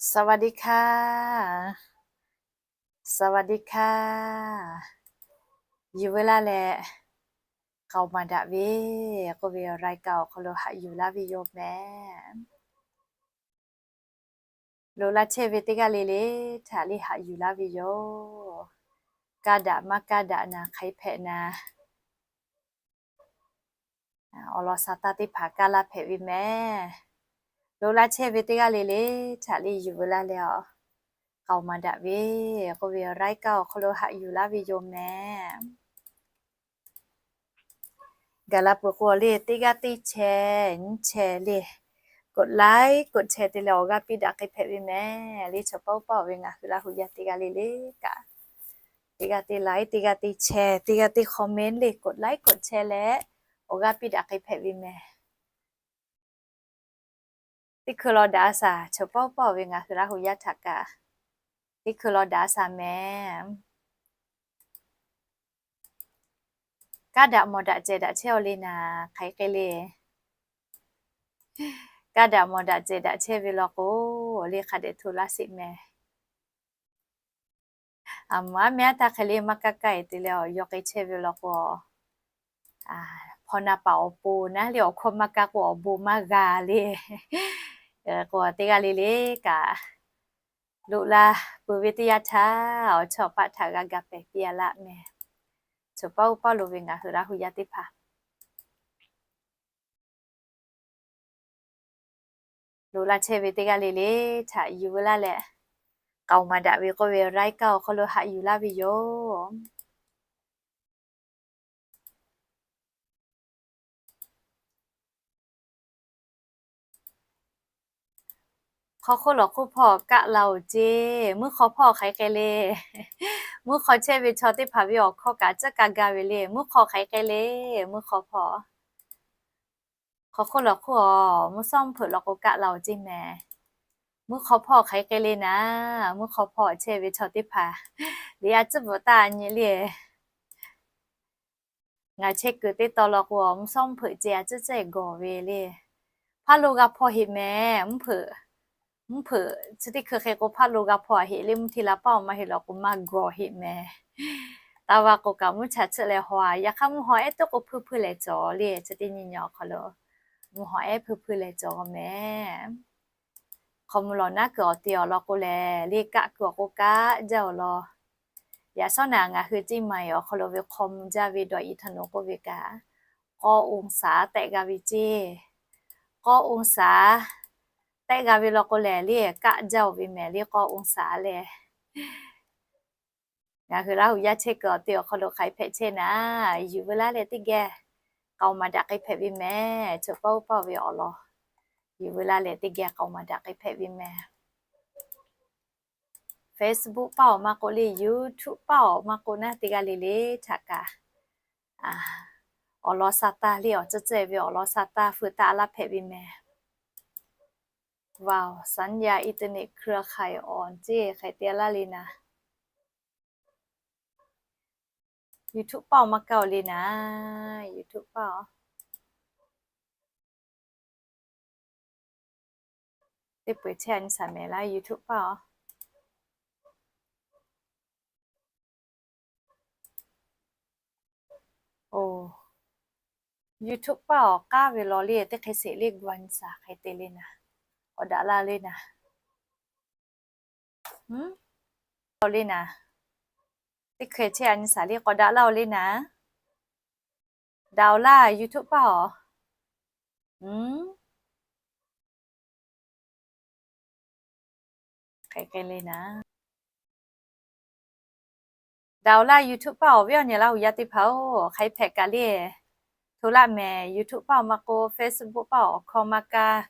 สวัสดีค่ะ สวัสดีค่ะ Yuˬ veu laˇ leh, k'aoˍ maˍ daꞈ ve k'oˆ ve รายการ awˬ hk'aw lo haꞈ yuˬ laˇ ve yoˬ mehˍ. Loꞈ la chehˇ ve teˇ g'aˇ le le htaꞈ le haꞈ yuˬ laˇ ve yoˬ. Kaˇ daꞈ maˇ kaˇ daꞈ naˍ, hk'aˬ hk'e hpehꞈ naˍ, awˬ lawn sa taˇ teˇ hpaˍ kaˇ laˇ hpehꞈ ve mehˍ. Loꞈ la chehˇ ve teˇ g'aˇ le le htaꞈ le yuˬ veu laˇ leh, k'aoˍ maˍ daꞈ ve k'oˆ ve รายการ awˬ hk'aw lo haꞈ yuˬ laˇ ve yoˬ mehˍ. Gaˬ la peuˬ k'o le, teˇ g'aˇ teˇ chehˇ nyiˇ chehˇ le, กดไลค์ กดแชร์ te leh awˬ g'aˇ piˇ daꞈ hk'e hpehꞈ ve mehˍ. Le chaw paˇ oˇ paˇ ve ngaˬ hui Laˇ hu yaˇ teˇ g'aˇ le le kaꞈ, teˇ g'aˇ teˇ ไลค์ teˇ g'aˇ teˇ แชร์ teˇ g'aˇ teˇ คอมเมนต์ le กดไลค์ กดแชร์ leh awˬ g'aˇ piˇ daꞈ hk'e hpehꞈ ve mehˍ. Teˇ hkui law daꞈ a shaˍ, chaw paˇ oˇ paˇ ve ngaˬ hui Laˇ hu yaˇ htaꞈ kaꞈ, teˇ hkui law daꞈ a shaˍ mehˍ. Kaˇ daꞈ mawˬ daꞈ cehˬ daꞈ chehˇ aw le naˍ, hk'aˬ hk'e hk'e le. Kaˇ daꞈ mawˬ daꞈ cehˬ daꞈ chehˇ ve law k'o, le hk'a dehꞈ hto laˇ sheˍ mehˍ. Aˬ mvuhˇ aˉ mehˉ aˉ htaˇ hk'e le maˇ kaˇ kaˇ e te leh, yawˇ hk'e chehˇ ve law k'o, hpaw na paˍ awˬ pon naˉ le awˬ hkawˇ maˇ kaˇ k'o awˬ bon maˇ g'a le. K'o teˇ g'aˇ le le kaꞈ, loꞈ la peuˬ ve teˇ yanˇ htaˇ awˬ chawˇ awˬ paˆ htaꞈ g'a ga pehˍ piˇ a laˇ mehˍ. Chaw paˇ oˇ paˇ lo ve ngaˬ hui Laˇ hu yaˇ teˇ hpaˍ Loꞈ la chehˇ ve teˇ g'aˇ le le htaꞈ yuˬ veu laˇ leh, k'aoˍ maˍ daꞈ ve k'oˆ ve รายการ awˬ hk'aw lo haꞈ yuˬ laˇ ve yoˬ. Hk'aw hk'oˆ lawˬ hk'oˆ hpawˇ kaˆ la oˬ ceˇ. Mvuhˇ hk'aw hpawˇ hk'aˬ hk'e le. Mvuhˇ hk'aw chehˇ ve chaw teˇ hpaˍ ve awˬ hkawˇ kaꞈ caˉ ka ga ve le. Mvuhˇ hk'aw hk'aˬ hk'e le. Mvuhˇ hk'aw hpawˇ hk'aw hk'oˆ lawˬ hk'oˆ a, mvuhˇ shawˉ mvuhˇ hpeuꞈ law k'o kaˆ la oˬ ceˇ mehˍ. Mvuhˇ hk'aw hpawˇ hk'aˬ hk'e le naˍ, mvuhˇ hk'aw hpawˇ chehˇ ve chaw teˇ hpaˍ le a tcuhˉ bvuhꞈ taˇ nyi le. Ngaˬ chehˇ kuiˬ teˇ taw law k'o, mvuhˇ shawˉ mvuhˇ hpeuꞈ ceh a tcuhˉ ceh gawˬ ve le. Hpaˇ lo g'a hpawˇ heꞈ mehˍ, mvuhˇ hpeuꞈ. Mvuhˇ hpeuꞈ chi teˇ hkui hk'e k'o hpaˇ lo g'a hpawˇ a heꞈ le, mvuhˇ htiˇ la paˆ awˬ maˇ heˆ lawˬ k'o maˇ gawˬ heꞈ mehˍ. Taˇ va k'o kaꞈ mvuhˇ cha tsuhˆ leh haw a, yaꞈ hk'aˇ mvuhˇ haw ehˉ tuˉ k'o hpuiˇ hpuiˇ leh cawˬ le. Chi teˇ nyi nyi awˬ hk'aw lo mvuhˇ haw ehˉ hpuiˇ hpuiˇ leh cawˬ mehˍ. Hk'aw mvuh lawˬ naˉ kuiˬ awˬ te awˬ lawn k'o lehˬ, le kaˆ kuiˬ awˬ k'o kaˆ jaˇ awˬ lawn. Yaꞈ shawˉ naˍ ngaˬ hui ceˇ maˬ awˬ hk'aw lo ve hk'aw mvuh jaˇ ve dawꞈ i htaꞈ nawˬ k'oˆ ve kaꞈ, k'awˇ องศา tehˆ g'a ve ceˇ. K'awˇ องศา tehˆ g'a ve law k'o lehˬ, le kaˆ jaˇ oˬ ve mehˍ le k'awˇ องศา leh. Ngaˬ hui Laˇ hu yaˇ chehˇ kuiˬ awˬ te awˬ hk'aw lo hk'aˬ hk'e hpehꞈ chehˇ naˍ, yuˬ veu laˇ leh teˇ geh k'aoˍ maˍ daꞈ k'ai hpehꞈ ve mehˍ. Chaw paˇ oˇ paˇ ve awˬ lawn yuˬ veu laˇ leh teˇ geh k'aoˍ maˍ daꞈ k'ai hpehꞈ ve mehˍ. Facebook paˇ awˬ maˇ k'oˆ le, YouTube paˇ awˬ maˇ k'oˆ naˉ, teˇ g'aˇ le le htaꞈ kaꞈ awˬ lawn sa taˇ le awˬ tcuhˉ tcuhˉ ve awˬ lawn sa taˇ feu taˇ laˇ hpehꞈ ve mehˍ. สัญญาณอินเทอร์เน็ตเครือข่ายอ่อน ceˇ hk'e te laˇ le naˍ. YouTube paˇ awˬ maˇ kaˇ oˬ le naˍ. YouTube paˇ awˬ teˇ peu eˬ chehˇ a nyi shaˍ mehˍ laˇ YouTube paˇ awˬ. Oˬ, YouTube paˇ awˬ k'aˉ ve law le teˇ hk'e sheˍ le gu a nyi shaˍ hk'e te le naˍ. K'awꞈ daꞈ laˇ le naˍ. Hm, k'awꞈ le naˍ. Teˇ hk'e chehˇ a nyi shaˍ le k'awꞈ daꞈ laˇ oˬ le naˍ. Daꞈ awˬ laˇ YouTube paˇ awˬ. Hm, hk'e hk'e le naˍ. Daꞈ awˬ laˇ YouTube paˇ awˬ viˉ awˬ nyi Laˇ hu yaˇ teˇ hpaˍ oˬ, hk'aˬ hk'e hpehꞈ kaꞈ le, hto laˇ mehˍ. YouTube paˇ awˬ maˇ k'oˆ, Facebook paˇ awˬ hkawˇ maˇ kaˇ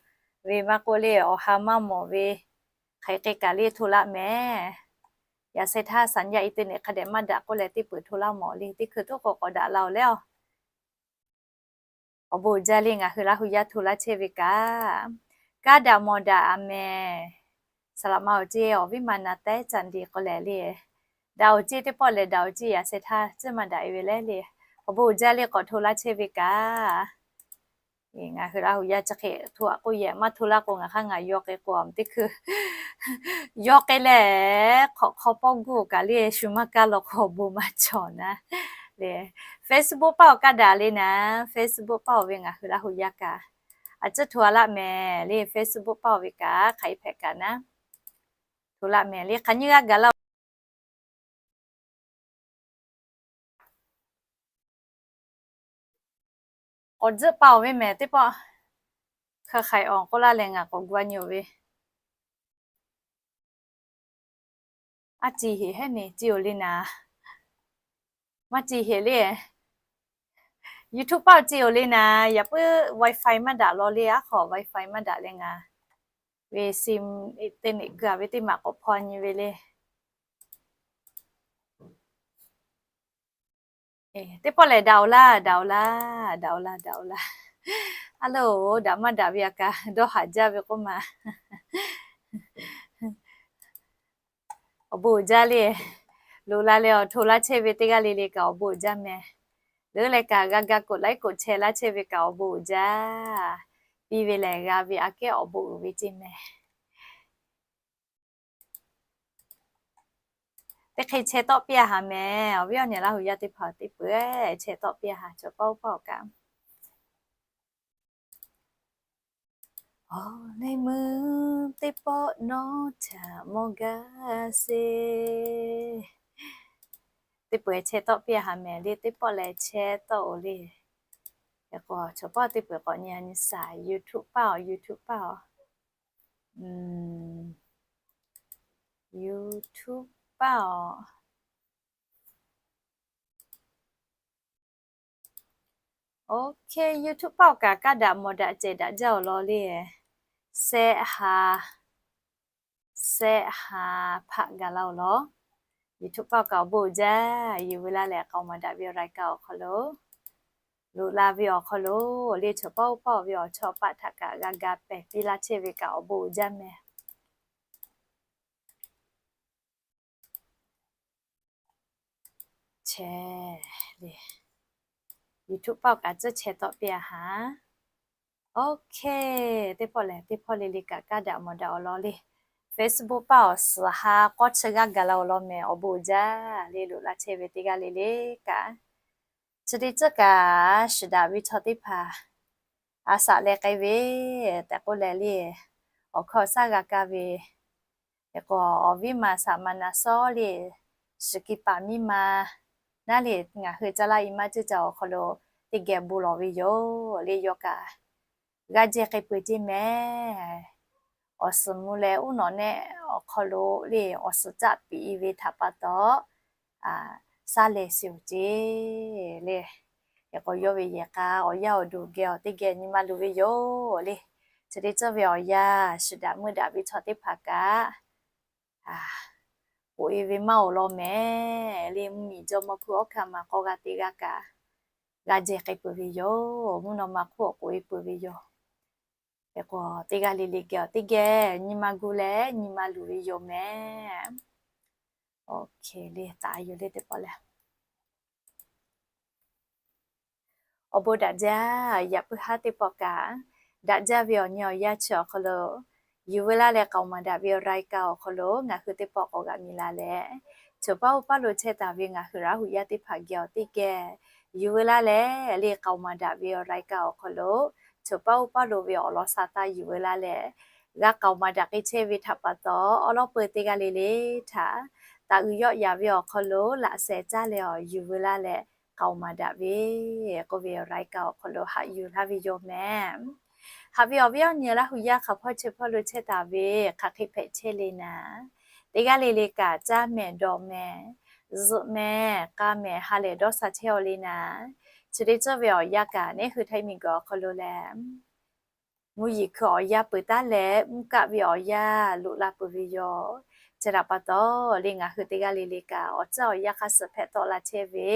ve maˇ k'oˆ le, awˬ ha maˇ mawˬ ve, hk'aˬ hk'e kaꞈ le hto laˇ mehˍ. Yaꞈ sheh htaˇ สัญญาณอินเทอร์เน็ต hk'a dehꞈ maˇ daꞈ k'oˆ leh teˇ peu eˬ hto laˇ mawˬ le, teˇ hkui tuˉ k'o k'awꞈ daꞈ la oˬ le a. Awˬ bon uiˍ jaˇ le ngaˬ hui Laˇ hu yaˇ hto laˇ chehˇ ve kaꞈ, kaˇ daꞈ mawˬ daꞈ a mehˍ. Saˍ laꞈ ma awˬ ceˇ awˬ viˉ ma na tehˉ ca nti k'o lehˬ le, daꞈ awˬ ceˇ teˇ pawˆ lehˬ daꞈ awˬ ceˇ yaꞈ sheh htaˇ tcuhˇ maˇ daꞈ e ve leh le. Awˬ bon uiˍ jaˇ le k'awꞈ hto laˇ chehˇ ve kaꞈ Ngaˬ hui Laˇ huˍ yaˇ chi hk'e hto aꞈ k'oˆ yehˬ maˇ hto laˇ k'o, ngaˬ hk'aˇ ngaˬ yaw k'ai k'o, teˇ hkui yaw k'ai leh, hk'awꞈ hk'aw pawˆ guˇ kaꞈ le shu maˇ kaˇ law k'o, awˬ bon maˇ cawˬ naˉ. Facebook paˇ awˬ kaˇ daꞈ le naˉ, Facebook paˇ awˬ ve ngaˬ hui Laˇ huˍ yaˇ kaꞈ a ciˉ hto a laˆ mehˍ le. Facebook paˇ awˬ ve kaꞈ hk'aˬ hk'e hpehꞈ kaꞈ naˉ, hto laˆ mehˍ le. Hk'aˬ nyiˇ g'aˇ gaˬ laˇ-oˬ. K'awꞈ tzuhˆ pa awˬ ve mehˍ teˇ pawˆ, hk'a hk'aiˍ awˬ k'oˆ laˇ leh ngaˬ k'awꞈ gu a nyi-oˬ ve. A ciˬ heˍ hehˉ ne ciˬ-oˬ le naˍ. Maˇ ciˬ heˍ le. YouTube paˇ awˬ ciˬ-oˬ le naˍ. Yaꞈ puiˉ WiFi maˇ daꞈ law le. Aˉ hk'aw WiFi maˇ daꞈ leh ngaˬ ve sim te neꞈ keu-a ve teˇ maˬ k'awꞈ hpaw nyi ve le. Teˇ pawˆ lehˬ daꞈ-oˬ laˇ, daꞈ-oˬ laˇ, daꞈ-oˬ laˇ, daꞈ-oˬ laˇ. A loˬ, daꞈ maˇ daꞈ ve a kaꞈ dawˇ haˍ jaˇ ve k'oˆ ma. Awˬ bon uiˍ jaˇ le. Loꞈ la leh awˬ hto laˇ chehˇ ve teˇ g'aˇ le le kaꞈ awˬ bon uiˍ jaˇ mehˍ. Leuˉ leh kaꞈ g'a ga กดไลค์ กดแชร์ laˇ chehˇ ve kaꞈ awˬ bon uiˍ jaˇ. Piˇ ve lehˬ g'a ve aꞈ kehˉ awˬ bon uiˍ ve ceˇ mehˍ. Teˇ hk'e chehˇ tawˆ piˇ-a haˍ mehˍ. Awˬ viˉ awˬ nyi Laˇ huˍ yaˇ teˇ hpaˍ teˇ peuˬ chehˇ tawˆ piˇ-a haˍ, chaw paˇ oˇ paˇ awˬ kaꞈ. Awˬ leh meuˇ teˇ pawˆ nawˉ htaꞈ mawˇ gaˇ sheˍ. Teˇ peuˬ chehˇ tawˆ piˇ-a haˍ mehˍ le, teˇ pawˆ lehˬ chehˇ tawˆ-oˬ le. K'o chaw paˇ teˇ peuˬ k'awꞈ nyi a nyi shaˍ, YouTube paˇ-oˬ, YouTube paˇ-oˬ. YouTube paˇ-oˬ. OK, YouTube paˇ awˬ kaꞈ kaˇ daꞈ mawˬ daꞈ cehˬ daꞈ jaˇ-oˬ law le. Sehˆ ha, sehˆ ha hpaˆ gaˬ laˇ-oˬ law. YouTube paˇ awˬ kaꞈ awˬ bon uiˍ jaˇ. Yuˬ ve laˇ leh k'aoˍ maˍ daꞈ ve awˬ รายการ awˬ hk'aw lo, loꞈ la ve awˬ hk'aw lo, le chaw paˇ oˇ paˇ awˬ ve awˬ chawˇ paˆ htaꞈ kaꞈ g'a ga pehˬ piˇ laˇ chehˇ ve kaꞈ awˬ bon uiˍ jaˇ mehˍ. Chehˇ le. YouTube paˇ awˬ kaꞈ tcuhˉ chehˇ tawˆ piˇ-a haˍ. OK, teˇ pawˆ lehˬ teˇ pawˆ le le kaꞈ kaˇ daꞈ mawˬ daꞈ-oˬ law le. Facebook paˇ awˬ suhˍ ha k'awˇ chi g'aˇ gaˬ la-oˬ law mehˍ, awˬ bon uiˍ jaˇ le. Loꞈ la chehˇ ve teˇ g'aˇ le le kaꞈ, chi teˇ ceuˬ kaꞈ shiˍ daꞈ ve chaw teˇ hpaˍ a shaꞈ leh k'ai ve tehꞈ k'oˆ leh le, awˬ hkawˇ awˬ shaˉ g'a kaˇ ve k'o, awˬ viˉ ma shaꞈ ma na sawˉ le, shiˍ ki paˍ miˇ ma naˉ le, ngaˬ hui caˇ laˇ i maˇ ceuˬ caˇ awˬ hk'aw lo teˇ geh bon lawˬ ve yoˬ le. Yawˇ kaꞈ g'a jehˬ k'ai peuˬ ceˇ mehˍ. Awˬ suhˍ mvuh leh uˉ nawꞈ nehˆ awˬ hk'aw lo le awˬ suhˍ caˆ piꞈ-e ve htaꞈ pa taw, shaˉ lehˬ sheˍ-oˬ ceˇ le. K'o yawˇ ve yehˬ k'a awˬ yanˇ awˬ duˬ geh awˬ teˇ geh nyi ma luˬ ve yoˬ le. Chi teˇ ceuˬ ve awˬ yanˇ shiˍ daꞈ meuˇ daꞈ ve chaw teˇ hpaˍ kaꞈ k'oꞈ-e ve maˇ-oˬ law mehˍ le. Mvuhˇmiˬ jawˇmawˇ hkui awˉ hkanˇ ma k'awˇ g'aˇ teˇ g'aˇ kaꞈ g'a jehˬ k'ai peuˬ ve yoˬ. Mvuhˇ naw ma hk'oˆ awˬ k'oꞈ-e peuˬ ve yoˬ. K'o teˇ g'aˇ le le geh awˬ teˇ geh nyi ma gu leh nyi ma luˬ ve yoˬ mehˍ. OK, le taˍ yoˬ le teˇ pawˆ lehˬ. Awˬ bon daꞈ jaˇ. Yaꞈ puiˉ haˉ teˇ pawˆ kaꞈ daꞈ jaˇ ve awˬ nyi awˬ yanˇ chi awˬ hk'aw lo, yuˬ veu laˇ leh k'aoˍ maˍ daꞈ ve awˬ รายการ awˬ hk'aw lo ngaˬ hui teˇ pawˆ k'awꞈ g'aꞈ miˬ la leh, chaw paˇ oˇ paˇ lo chehˇ taˍ ve ngaˬ hui Laˇ huˍ yaˇ teˇ hpaˍ geh awˬ teˇ geh yuˬ veu laˇ leh le k'aoˍ maˍ daꞈ ve awˬ รายการ awˬ hk'aw lo, chaw paˇ oˇ paˇ lo ve awˬ lawn sha taˇ yuˬ veu laˇ leh, g'a k'aoˍ maˍ daꞈ k'ai chehˇ ve htaꞈ pa taw, awˉ lawˉ peu teˇ g'aˇ le le htaꞈ taꞈ uiˍ yawˆ yaˍ ve awˬ hk'aw lo laꞈ sheh caˇ leh awˬ yuˬ veu laˇ leh k'aoˍ maˍ daꞈ ve k'oˆ ve awˬ รายการ awˬ hk'aw lo haꞈ yuˬ laˇ ve yoˬ mehˍ. Haꞈ ve awˬ viˉ awˬ nyi Laˇ huˍ yaˇ hk'a hpawˇ chi hpawˇ lo chehˇ taˍ ve hk'aˬ hk'e hpehꞈ chehˇ le naˍ, teˇ g'aˇ le le kaꞈ caˇ mehˍ dawˬ mehˍ zuhꞈ mehˍ k'a mehˍ ha lehˬ dawˇ sha chehˇ-aw le naˍ, chi teˇ ceuˬ ve awˬ yanˇ kaꞈ neˉ hui htaiˍ miˬguiˬ awˬ hk'aw lo lehˬ, mvuhˇ yeˬ hkui awˬ yanˇ peuˬ taˉ leh mvuhˇ kaˆ ve awˬ yanˇ loꞈ la peuˬ ve yoˬ. Chi htaꞈ pa taw le ngaˬ hui teˇ g'aˇ le le kaꞈ awˬ tcuhˉ awˬ yanˇ hk'aˇ suh hpehꞈ tawˆ la chehˇ ve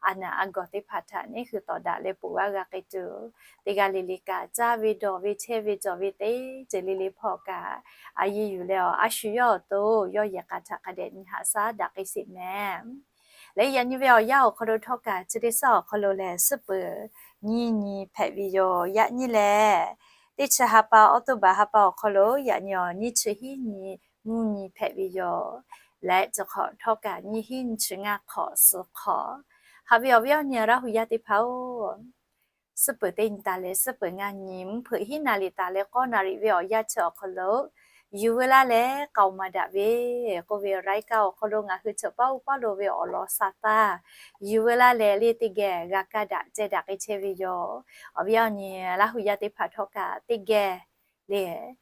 a naˬ a gawˬ teˇ hpaˍ htaꞈ neˉ hui tawˍ daꞈ leh poˬ g'aˇ g'a k'ai tuˬ, teˇ g'aˇ le le kaꞈ caˇ ve dawˬ ve chehˇ ve cawˬ ve teˇ ceuˬ le le hpawˇ kaꞈ a yeˇ yuˬ leh awˬ a shu yawˇ awˬ to yawˇ yehˬ k'a htaꞈ hk'a dehꞈ nyi haꞈ shaˉ daꞈ k'ai sheˍ mehˍ. Leh yaꞈ nyi ve awˬ yanˇ awˬ hk'aw lo htawˇ kaꞈ chi teˇ suhˉ awˬ hk'aw lo lehˬ, suhˉ peuˍ nyiˇ nyi hpehꞈ ve yoˬ. Yaꞈ nyi lehˬ, teˇ chi ha pa, October ha pa awˬ hk'aw lo yaꞈ nyi awˬ nyiˇ chi hiˉ nyi mvuhˇ nyi hpehꞈ ve yoˬ. Leh chi hk'awꞈ htawˇ kaꞈ nyiˇ hiˉ nyi chi ngaˇ hk'awꞈ suhˍ hk'awꞈ. Haꞈ ve awˬ viˉ awˬ nyi Laˇ huˍ yaˇ teˇ hpaˍ-oˬ, suhˉ peuˍ teˇ nyi taˍ leh suhˉ peuˍ ngaˇ nyi, mvuhˇ hpeuꞈ hiˉ naˍ riˍ taˍ leh k'awˇ naˍ riˍ ve awˬ yanˇ chi awˬ hk'aw lo, Yuˬ veu laˇ leh k'aoˍ maˍ daꞈ ve k'oˆ ve รายการ awˬ hk'aw lo ngaˬ hui cheuˬ paˇ uˉ paˇ lo ve awˬ lawn sa taˇ, yuˬ veu laˇ leh le teˇ geh g'a kaˇ daꞈ ceh daꞈ k'ai chehˇ ve yoˬ. Awˬ viˉ awˬ nyi Laˇ huˍ yaˇ teˇ hpaˍ htawˇ kaꞈ teˇ geh le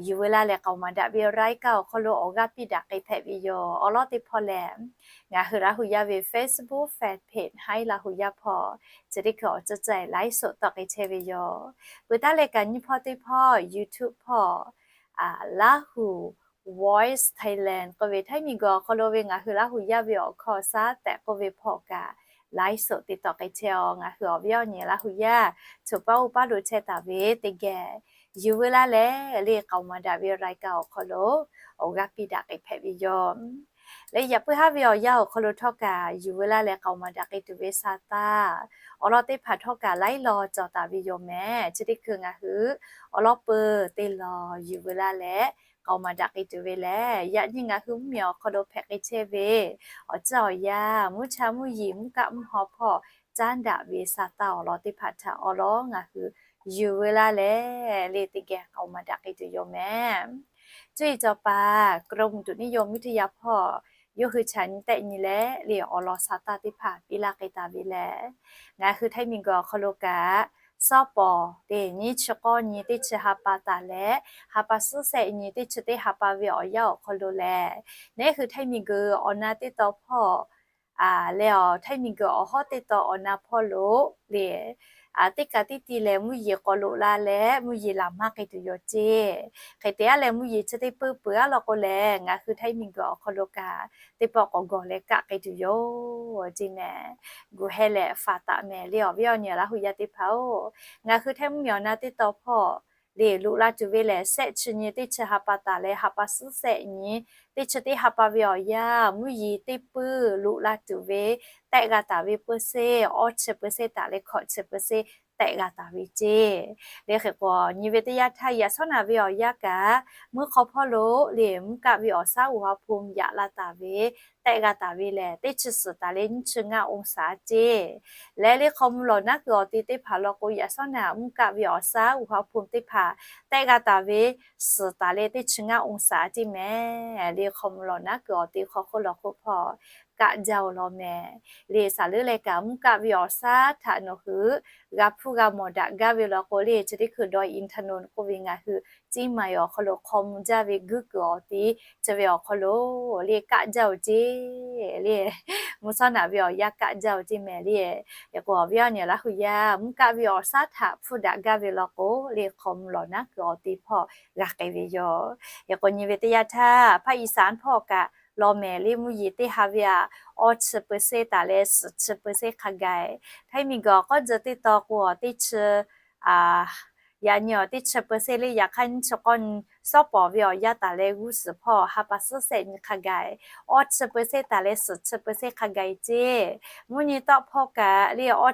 yuˬ veu laˇ leh k'aoˍ maˍ daꞈ ve รายการ awˬ hk'aw lo awˬ g'aˇ piˇ daꞈ k'ai hpehꞈ ve yoˬ. Awˬ lawn teˇ hpawˇ lehˬ, ngaˬ hui Laˇ huˍ yaˇ ve Facebook fan page ไฮ Laˇ huˍ yaˇ hpawˇ chi teˇ hkui awˬ ceuˬ ceh laiˉ soꞈ tawˆ k'ai chehˇ ve yoˬ. Peuˬ taˉ leh kaꞈ nyiˇ hpawˇ teˇ hpawˇ YouTube hpawˇ Laˇ huˍ Voice Thailand k'oˆ ve Htaiˇ miˬguiˬ awˬ hk'aw lo ve ngaˬ hui Laˇ huˍ yaˇ ve awˬ hkawˇ saˉ tehꞈ k'oˆ ve hpawˇ kaꞈ laiˉ soꞈ te tawˆ k'ai chehˇ-aˬ. Ngaˬ hui awˬ viˉ awˬ nyi Laˇ huˍ yaˇ cheuˬ paˇ uˉ paˇ lo chehˇ taˍ ve teˇ geh yuˬ veu laˇ leh le k'aoˍ maˍ daꞈ ve รายการ awˬ hk'aw lo awˬ g'aˇ piˇ daꞈ k'ai hpehꞈ ve yoˬ. Leh yaꞈ puiˉ haˉ ve awˬ yanˇ awˬ hk'aw lo htawˇ kaꞈ yuˬ veu laˇ leh k'aoˍ maˍ daꞈ k'ai tuˬ ve sa taˇ, awˬ lawn teˇ hpaˍ htawˇ kaꞈ laiˉ law cawˬ taˍ ve yoˬ mehˍ. Chi teˇ hkui ngaˬ hui awˬ lawn peuˬ teˇ law yuˬ veu laˇ leh k'aoˍ maˍ daꞈ k'ai tuˬ ve lehˬ, yaꞈ nyi ngaˬ hui mvuhˇmiˬ awˬ hk'aw lo hpehꞈ k'ai chehˇ ve awˬ ciˉ awˬ yanˇ, mvuhˇ cha mvuhˇ yeˬ, mvuhˇ kaˆ mvuhˇ haw hpawˇ caˉ daꞈ ve sa taˇ awˬ lawn teˇ hpaˍ htaꞈ awˬ lawn ngaˬ hui yuˬ veu laˇ leh le teˇ geh k'aoˍ maˍ daꞈ k'ai tuˬ yoˬ mehˍ. Cuˇ yiˍ cawˬ paˍ กรมอุตุนิยมวิทยา hpawˇ yawˇ hui chaꞈ nyi tehˆ nyi leh le awˬ lawn sa taˇ teˇ hpaˍ piˇ laˇ k'ai taˍ ve lehˬ, ngaˬ hui Htaiˇ miˬguiˬ awˬ hk'aw lo kaꞈ sawˉ pawˍ teˇ nyiˇ chi k'awˇ nyi teˇ chi ha pa taˍ leh ha pa suhˉ shehˆ nyi teˇ chi teˇ ha pa ve awˬ yanˇ awˬ hk'aw lo lehˬ, neˉ hui Htaiˇ miˬguiˬ awˬ na teˇ tawn hpawˇ leh aˬ Htaiˇ miˬguiˬ awˬ hawˉ teˇ tawn awˬ na hpawˇ lo le teˇ kaꞈ teˇ ti lehˬ mvuhˇ yeˬ k'awꞈ loꞈ la leh mvuhˇ yeˬ laˬ maˇ k'ai tuˬ yoˬ ceˇ. Hk'e te aˉ leh mvuhˇ yeˬ chi teˇ puiˉ peuˬ aˉ law k'o lehˬ, ngaˬ hui Htaiˇ miˬguiˬ awˬ hk'aw lo kaꞈ teˇ pawˆ k'awꞈ gawˬ leh kaˆ k'ai tuˬ yoˬ ceˇ mehˍ. Gu heh leh faˍ taˍ mehˍ le awˬ viˉ awˬ nyi Laˇ huˍ yaˇ teˇ hpaˍ-oˬ, ngaˬ hui Htaiˇ mvuhˇmiˬ awˬ na teˇ tawn hpawˇ le loꞈ la tuˬ ve lehˬ, shehˆ chi nyi teˇ chi ha pa taˍ leh ha pa suhˉ shehˆ nyi teˇ chi teˇ ha pa ve awˬ yanˇ mvuhˇ yeˬ teˇ puiˉ loꞈ la tuˬ ve tehˆ g'a taˍ ve เปอร์เซ็นต์ awˇ chi เปอร์เซ็นต์ taˍ leh hkawꞈ chi เปอร์เซ็นต์ tehˆ g'a taˍ ve ceˇ. Le hk'e k'o nyi ve teˇ yanˇ htaˇ yaꞈ shawˉ naꞈ ve awˬ yanˇ kaꞈ meuˇ hk'aw hpawˇ lo le mvuhˇ kaˆ ve awˬ shaˉ uˬ ha hpu yaꞈ la taˍ ve tehˆ g'a taˍ ve lehˬ, teˇ chi suhˍ taˍ leh nyiˇ chi ngaˇ องศา ceˇ. Leh le hk'aw mvuh lawˬ naˉ kuiˬ awˬ te teˇ hpaˍ law k'o, yaꞈ shawˉ naꞈ mvuhˇ kaˆ ve awˬ shaˉ uˬ ha hpu teˇ hpaˍ tehˆ g'a taˍ ve suhˍ taˍ leh teˇ chi ngaˇ องศา ceˇ mehˍ. Le hk'aw mvuh lawˬ naˉ kuiˬ awˬ te hk'aw hk'oˆ lawˬ hk'oˆ hpawˇ kaˆ jaˇ oˬ law mehˍ. Le saˍ leuˉ leh kaꞈ mvuhˇ kaˆ ve awˬ shaˉ htaꞈ nawˬ hui g'a hpuˇ g'a mawˬ daꞈ gaˇ ve law k'o le, chi teˇ hkui ดอยอินทนนท์ k'oˆ ve ngaˬ hui ciˇ ma awˬ hk'aw lo hk'aw mvuh jaˇ ve guˇ kuiˬ awˬ te chi ve awˬ hk'aw lo le kaˆ jaˇ oˬ ceˇ. Le mvuhˇ shawˉ naꞈ ve awˬ yanˇ kaˆ jaˇ oˬ ceˇ mehˍ le. Yaꞈ k'o awˬ viˉ awˬ nyi Laˇ huˍ yaˇ mvuhˇ kaˆ ve awˬ shaˉ htaꞈ hpuˇ daꞈ gaˇ ve law k'o le hk'aw mvuh lawˬ naˉ kuiˬ awˬ te hpawˇ g'a k'ai ve yoˬ. Yaꞈ k'o nyi ve teˇ yanˇ htaˇ ภาคอีสาน hpawˇ kaꞈ law mehˍ le mvuhˇ yeˬ teˇ ha ve aꞈ awˇ chi เปอร์เซ็นต์ taˍ leh suhˍ chi เปอร์เซ็นต์ hk'a gaˬ-e. Htaiˇ miˬguiˬ awˬ k'awˇ jeu teˇ tawn k'o awˬ teˇ chi yaꞈ nyi awˬ teˇ chi เปอร์เซ็นต์ le yaꞈ hk'aˇ nyiˇ chi k'awˇ nyi sawˉ pawˍ ve awˬ yanˇ taˍ leh g'uˇ suhˍ hpawˇ ha pa suhˉ shehˆ nyi hk'a gaˬ-e. Awˇ chi เปอร์เซ็นต์ taˍ leh suhˍ chi เปอร์เซ็นต์ hk'a gaˬ-e ceˇ. Mvuhˇ nyi tawˆ hpawˇ kaꞈ le awˇ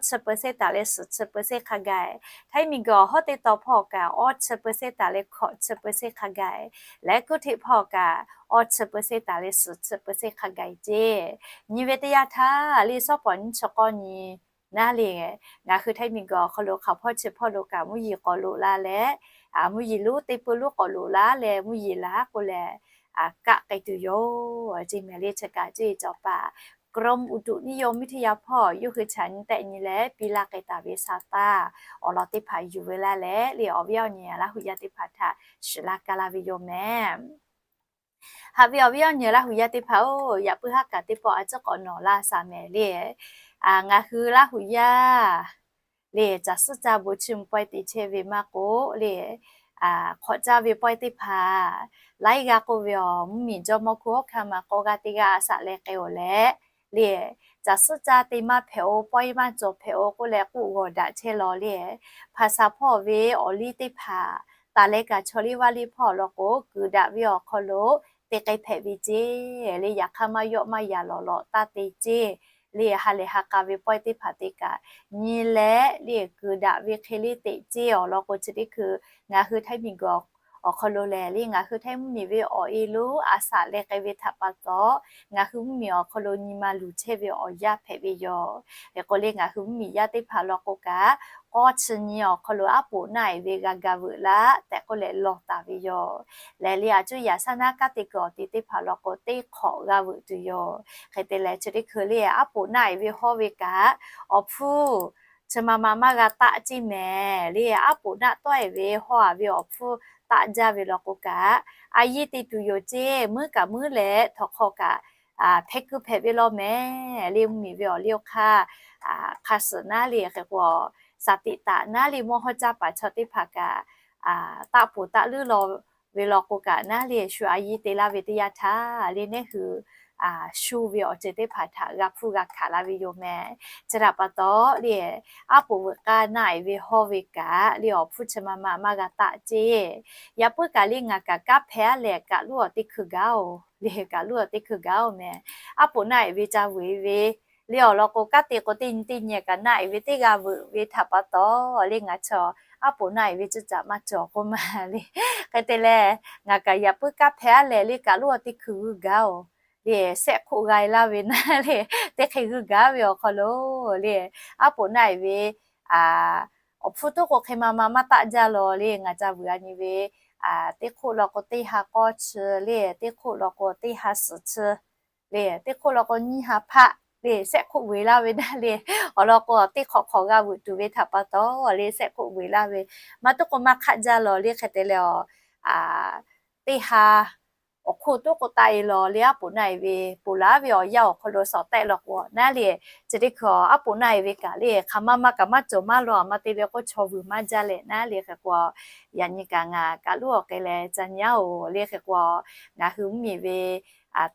chi เปอร์เซ็นต์ taˍ leh suhˍ chi เปอร์เซ็นต์ hk'a gaˬ-e. Htaiˇ miˬguiˬ awˬ hawˉ teˇ tawn hpawˇ kaꞈ awˇ chi เปอร์เซ็นต์ taˍ leh hkawꞈ chi เปอร์เซ็นต์ hk'a gaˬ-e. Leh กรุงเทพ hpawˇ kaꞈ awˇ chi เปอร์เซ็นต์ taˍ leh suhˍ chi เปอร์เซ็นต์ hk'a gaˬ-e ceˇ. Nyi ve teˇ yanˇ htaˇ le sawˉ pawˍ nyiˇ chi k'awˇ nyi naˉ le, ngaˬ hui Htaiˇ miˬguiˬ awˬ hk'aw lo hk'aˬ hpawˇ chi hpawˇ lo kaꞈ mvuhˇ yeˬ k'awꞈ loꞈ la leh, mvuhˇ yeˬ lonˉ teˇ puiˉ lonˉ k'awꞈ loꞈ la leh mvuhˇ yeˬ laˬ k'o lehˬ, kaˆ k'ai tuˬ yoˬ ceˇ mehˍ le. Chi kaꞈ cuˇ yiˍ cawˬ paˍ กรมอุตุนิยมวิทยา hpawˇ yawˇ hui chaꞈ nyi tehˆ nyi leh piˇ laˇ k'ai taˍ ve sa taˇ awˬ lawn teˇ hpaˍ yuˬ veu laˇ leh le awˬ viˉ awˬ nyi Laˇ huˍ yaˇ teˇ hpaˍ htaꞈ shiˍ laˇ kaˇ laˇ ve yoˬ mehˍ. Haꞈ ve awˬ viˉ awˬ nyi Laˇ huˍ yaˇ teˇ hpaˍ-oˬ, yaꞈ puiˉ haˉ kaꞈ teˇ pawˆ a ciˉ k'awꞈ nawˬ laˇ shaˍ mehˍ le. Ngaˬ hui Laˇ huˍ yaˇ le caˬ suhˉ caˇ bon chiˇ mvuh pawehˇ te chehˇ ve maˇ k'oˆ le, hk'awꞈ caˇ ve pawehˇ teˇ hpaˍ laiˉ g'aˇ k'oˆ ve awˬ mvuhˇmiˬ jawˇmawˇ hkunˉ hawˉ hkanˇ ma k'awˇ g'aˇ teˇ g'aˇ a shaꞈ leh k'ai-oˬ leh le, caˬ suhˉ caˇ te maˇ hpehꞈ-oˬ, pawehˇ maˇ cawˬ hpehꞈ-oˬ k'oˆ leh k'oˆ g'awˬ daꞈ chehˇ law le. Hpaˍsaˍ hpawˇ ve awˬ liˇ teˇ hpaˍ taˍ leh kaꞈ chaw liˇ vaˇ liˇ hpawˇ law k'o kuiˬ daꞈ ve awˬ hk'aw lo te k'ai hpehꞈ ve ceˇ le. Yaꞈ hk'aˇ maˇ yawˆ maˇ yaꞈ lawꞈ lawꞈ taˇ te ceˇ le. Ha lehˬ ha k'a ve pawehˇ teˇ hpaˍ te kaꞈ nyi leh le kuiˬ daꞈ ve hk'e le teꞈ ceˇ. Awˬ lawn k'o chi teˇ hkui ngaˬ hui Htaiˇ miˬguiˬ awˬ hk'aw lo lehˬ le ngaˬ hui Htaiˇ mvuhˇmiˬ ve awˬ e lonˉ a shaꞈ leh k'ai ve htaꞈ pa taw, ngaˬ hui mvuhˇmiˬ awˬ hk'aw lo nyi ma luˬ chehˇ ve awˬ yanˇ hpehꞈ ve yoˬ. Hk'e k'o le ngaˬ hui mvuhˇmiˬ yaˇ teˇ hpaˍ law k'o kaꞈ, k'awˇ chi nyi awˬ hk'aw lo aˉ poꞈ naˆ eˍ ve g'a ga veuꞈ laˇ tehꞈ k'oˆ leh lawˬ taˍ ve yoˬ. Lehˬ le a cuˇ yaꞈ shaˉ naˉ kaˉ te kuiˬ awˬ te teˇ hpaˍ law k'o teˇ hk'awꞈ g'a veuꞈ tuˬ yoˬ. Hk'e te lehˬ chi teˇ hkui le aˉ poꞈ naˆ eˍ ve hawˇ ve kaꞈ, awˬ hpfuhˇ chi ma ma maˇ g'a taˆ ceˇ mehˍ le. Aˉ poꞈ naˆ tawˆ eˍ ve hawˇ a ve awˬ hpfuhˇ taˆ jaˇ ve law k'o kaꞈ, a yiˇ te tuˬ yoˬ ceˇ. Muiˉ kaꞈ muiˉ leh htawnˍ hk'aw kaꞈ hpeh kuiˬ hpehꞈ ve law mehˍ le. Mvuhˇmiˬ ve awˬ liˇ awˬ hk'aˇ hk'a suhˍ naˉ le hk'e k'o, shaˍ tiꞈ taꞈ naˉ le mawˇ hawˇ caˇ paˍ chaw teˇ hpaˍ kaꞈ taˆ poˬ taˆ leuˉ law ve law k'o kaꞈ naˉ le shu a yiˇ te laˇ ve teˇ yanˇ htaˇ le neˉ hui shu ve awˬ ceuˬ teˇ hpaˍ htaꞈ g'a hpuˇ g'a hkanˍ la ve yoˬ mehˍ. Chi htaꞈ pa taw le aˉ poꞈ veuꞈ k'aˇ naˆ eˍ ve hawˇ ve kaꞈ le awˬ hpfuhˇ chi ma ma maˇ g'a taˆ ceˇ. Yaꞈ puiˉ kaꞈ le ngaˬ kaꞈ kanˉ hpehˇ a lehˬ kaꞈ luˉ awˬ teˇ hkui gaˇ oˬ le, kaꞈ luˉ awˬ teˇ hkui gaˇ oˬ mehˍ. Aˉ poꞈ naˆ eˍ ve ca vuiˬ e ve le awˬ lawn k'o kanˉ te k'o teˇ nyi teˇ nyi kaꞈ naˆ eˍ ve teˇ g'a veuꞈ ve htaꞈ pa taw le ngaˬ chaw aˉ poꞈ naˆ eˍ ve cuˇ caꞈ maˇ cawˬ k'oˆ ma le. Hk'e te leh ngaˬ kaꞈ yaꞈ puiˉ kanˉ hpehˇ a lehˬ le kaꞈ luˉ awˬ teˇ hkui g'uiˇ gaˇ oˬ le, shehˆ hk'oˆ g'a e laˇ ve naˉ le teˇ hk'e g'uiˇ gaˇ ve awˬ hk'aw lo le aˉ poꞈ naˆ eˍ ve awˬ hpfuhˇ toˉ k'o hk'e ma ma maˇ taˆ jaˇ law le ngaˬ ca vuiˬ a nyi ve teˇ hk'oˆ law k'o teˇ ha k'awˇ chi le, teˇ hk'oˆ law k'o teˇ ha suhˍ chi le, teˇ hk'oˆ law k'o nyiˇ ha hpaˆ le shehˆ hk'oˆ vuiˬ laˇ ve naˉ le. Awˬ lawn k'o teˇ hk'awꞈ hk'awꞈ g'a veuꞈ tuˬ ve htaꞈ pa taw le shehˆ hk'oˆ vuiˬ laˇ ve maˇ toˉ k'o maˇ hk'aˆ jaˇ law le. Hk'e te leh teˇ ha awˬ hk'oˆ toˉ k'o taˆ e law le aˉ poꞈ naˆ eˍ ve ponˬ laˬ ve awˬ yanˇ awˬ hk'aw lo shawˍ tehˆ law k'o naˉ le chi teˇ hkui aˉ poꞈ naˆ eˍ ve kaꞈ le hk'aˬ ma ma kaꞈ maˇ cawˬ maˇ law a ma te ve k'o chaw vuiˬ maˇ jaˇ leh naˉ le hk'e k'o, yaꞈ nyi kaꞈ ngaˬ kaꞈ luˉ awˬ k'ai leh ca nyi a oˬ le hk'e k'o, ngaˬ hui mvuhˇmiˬ ve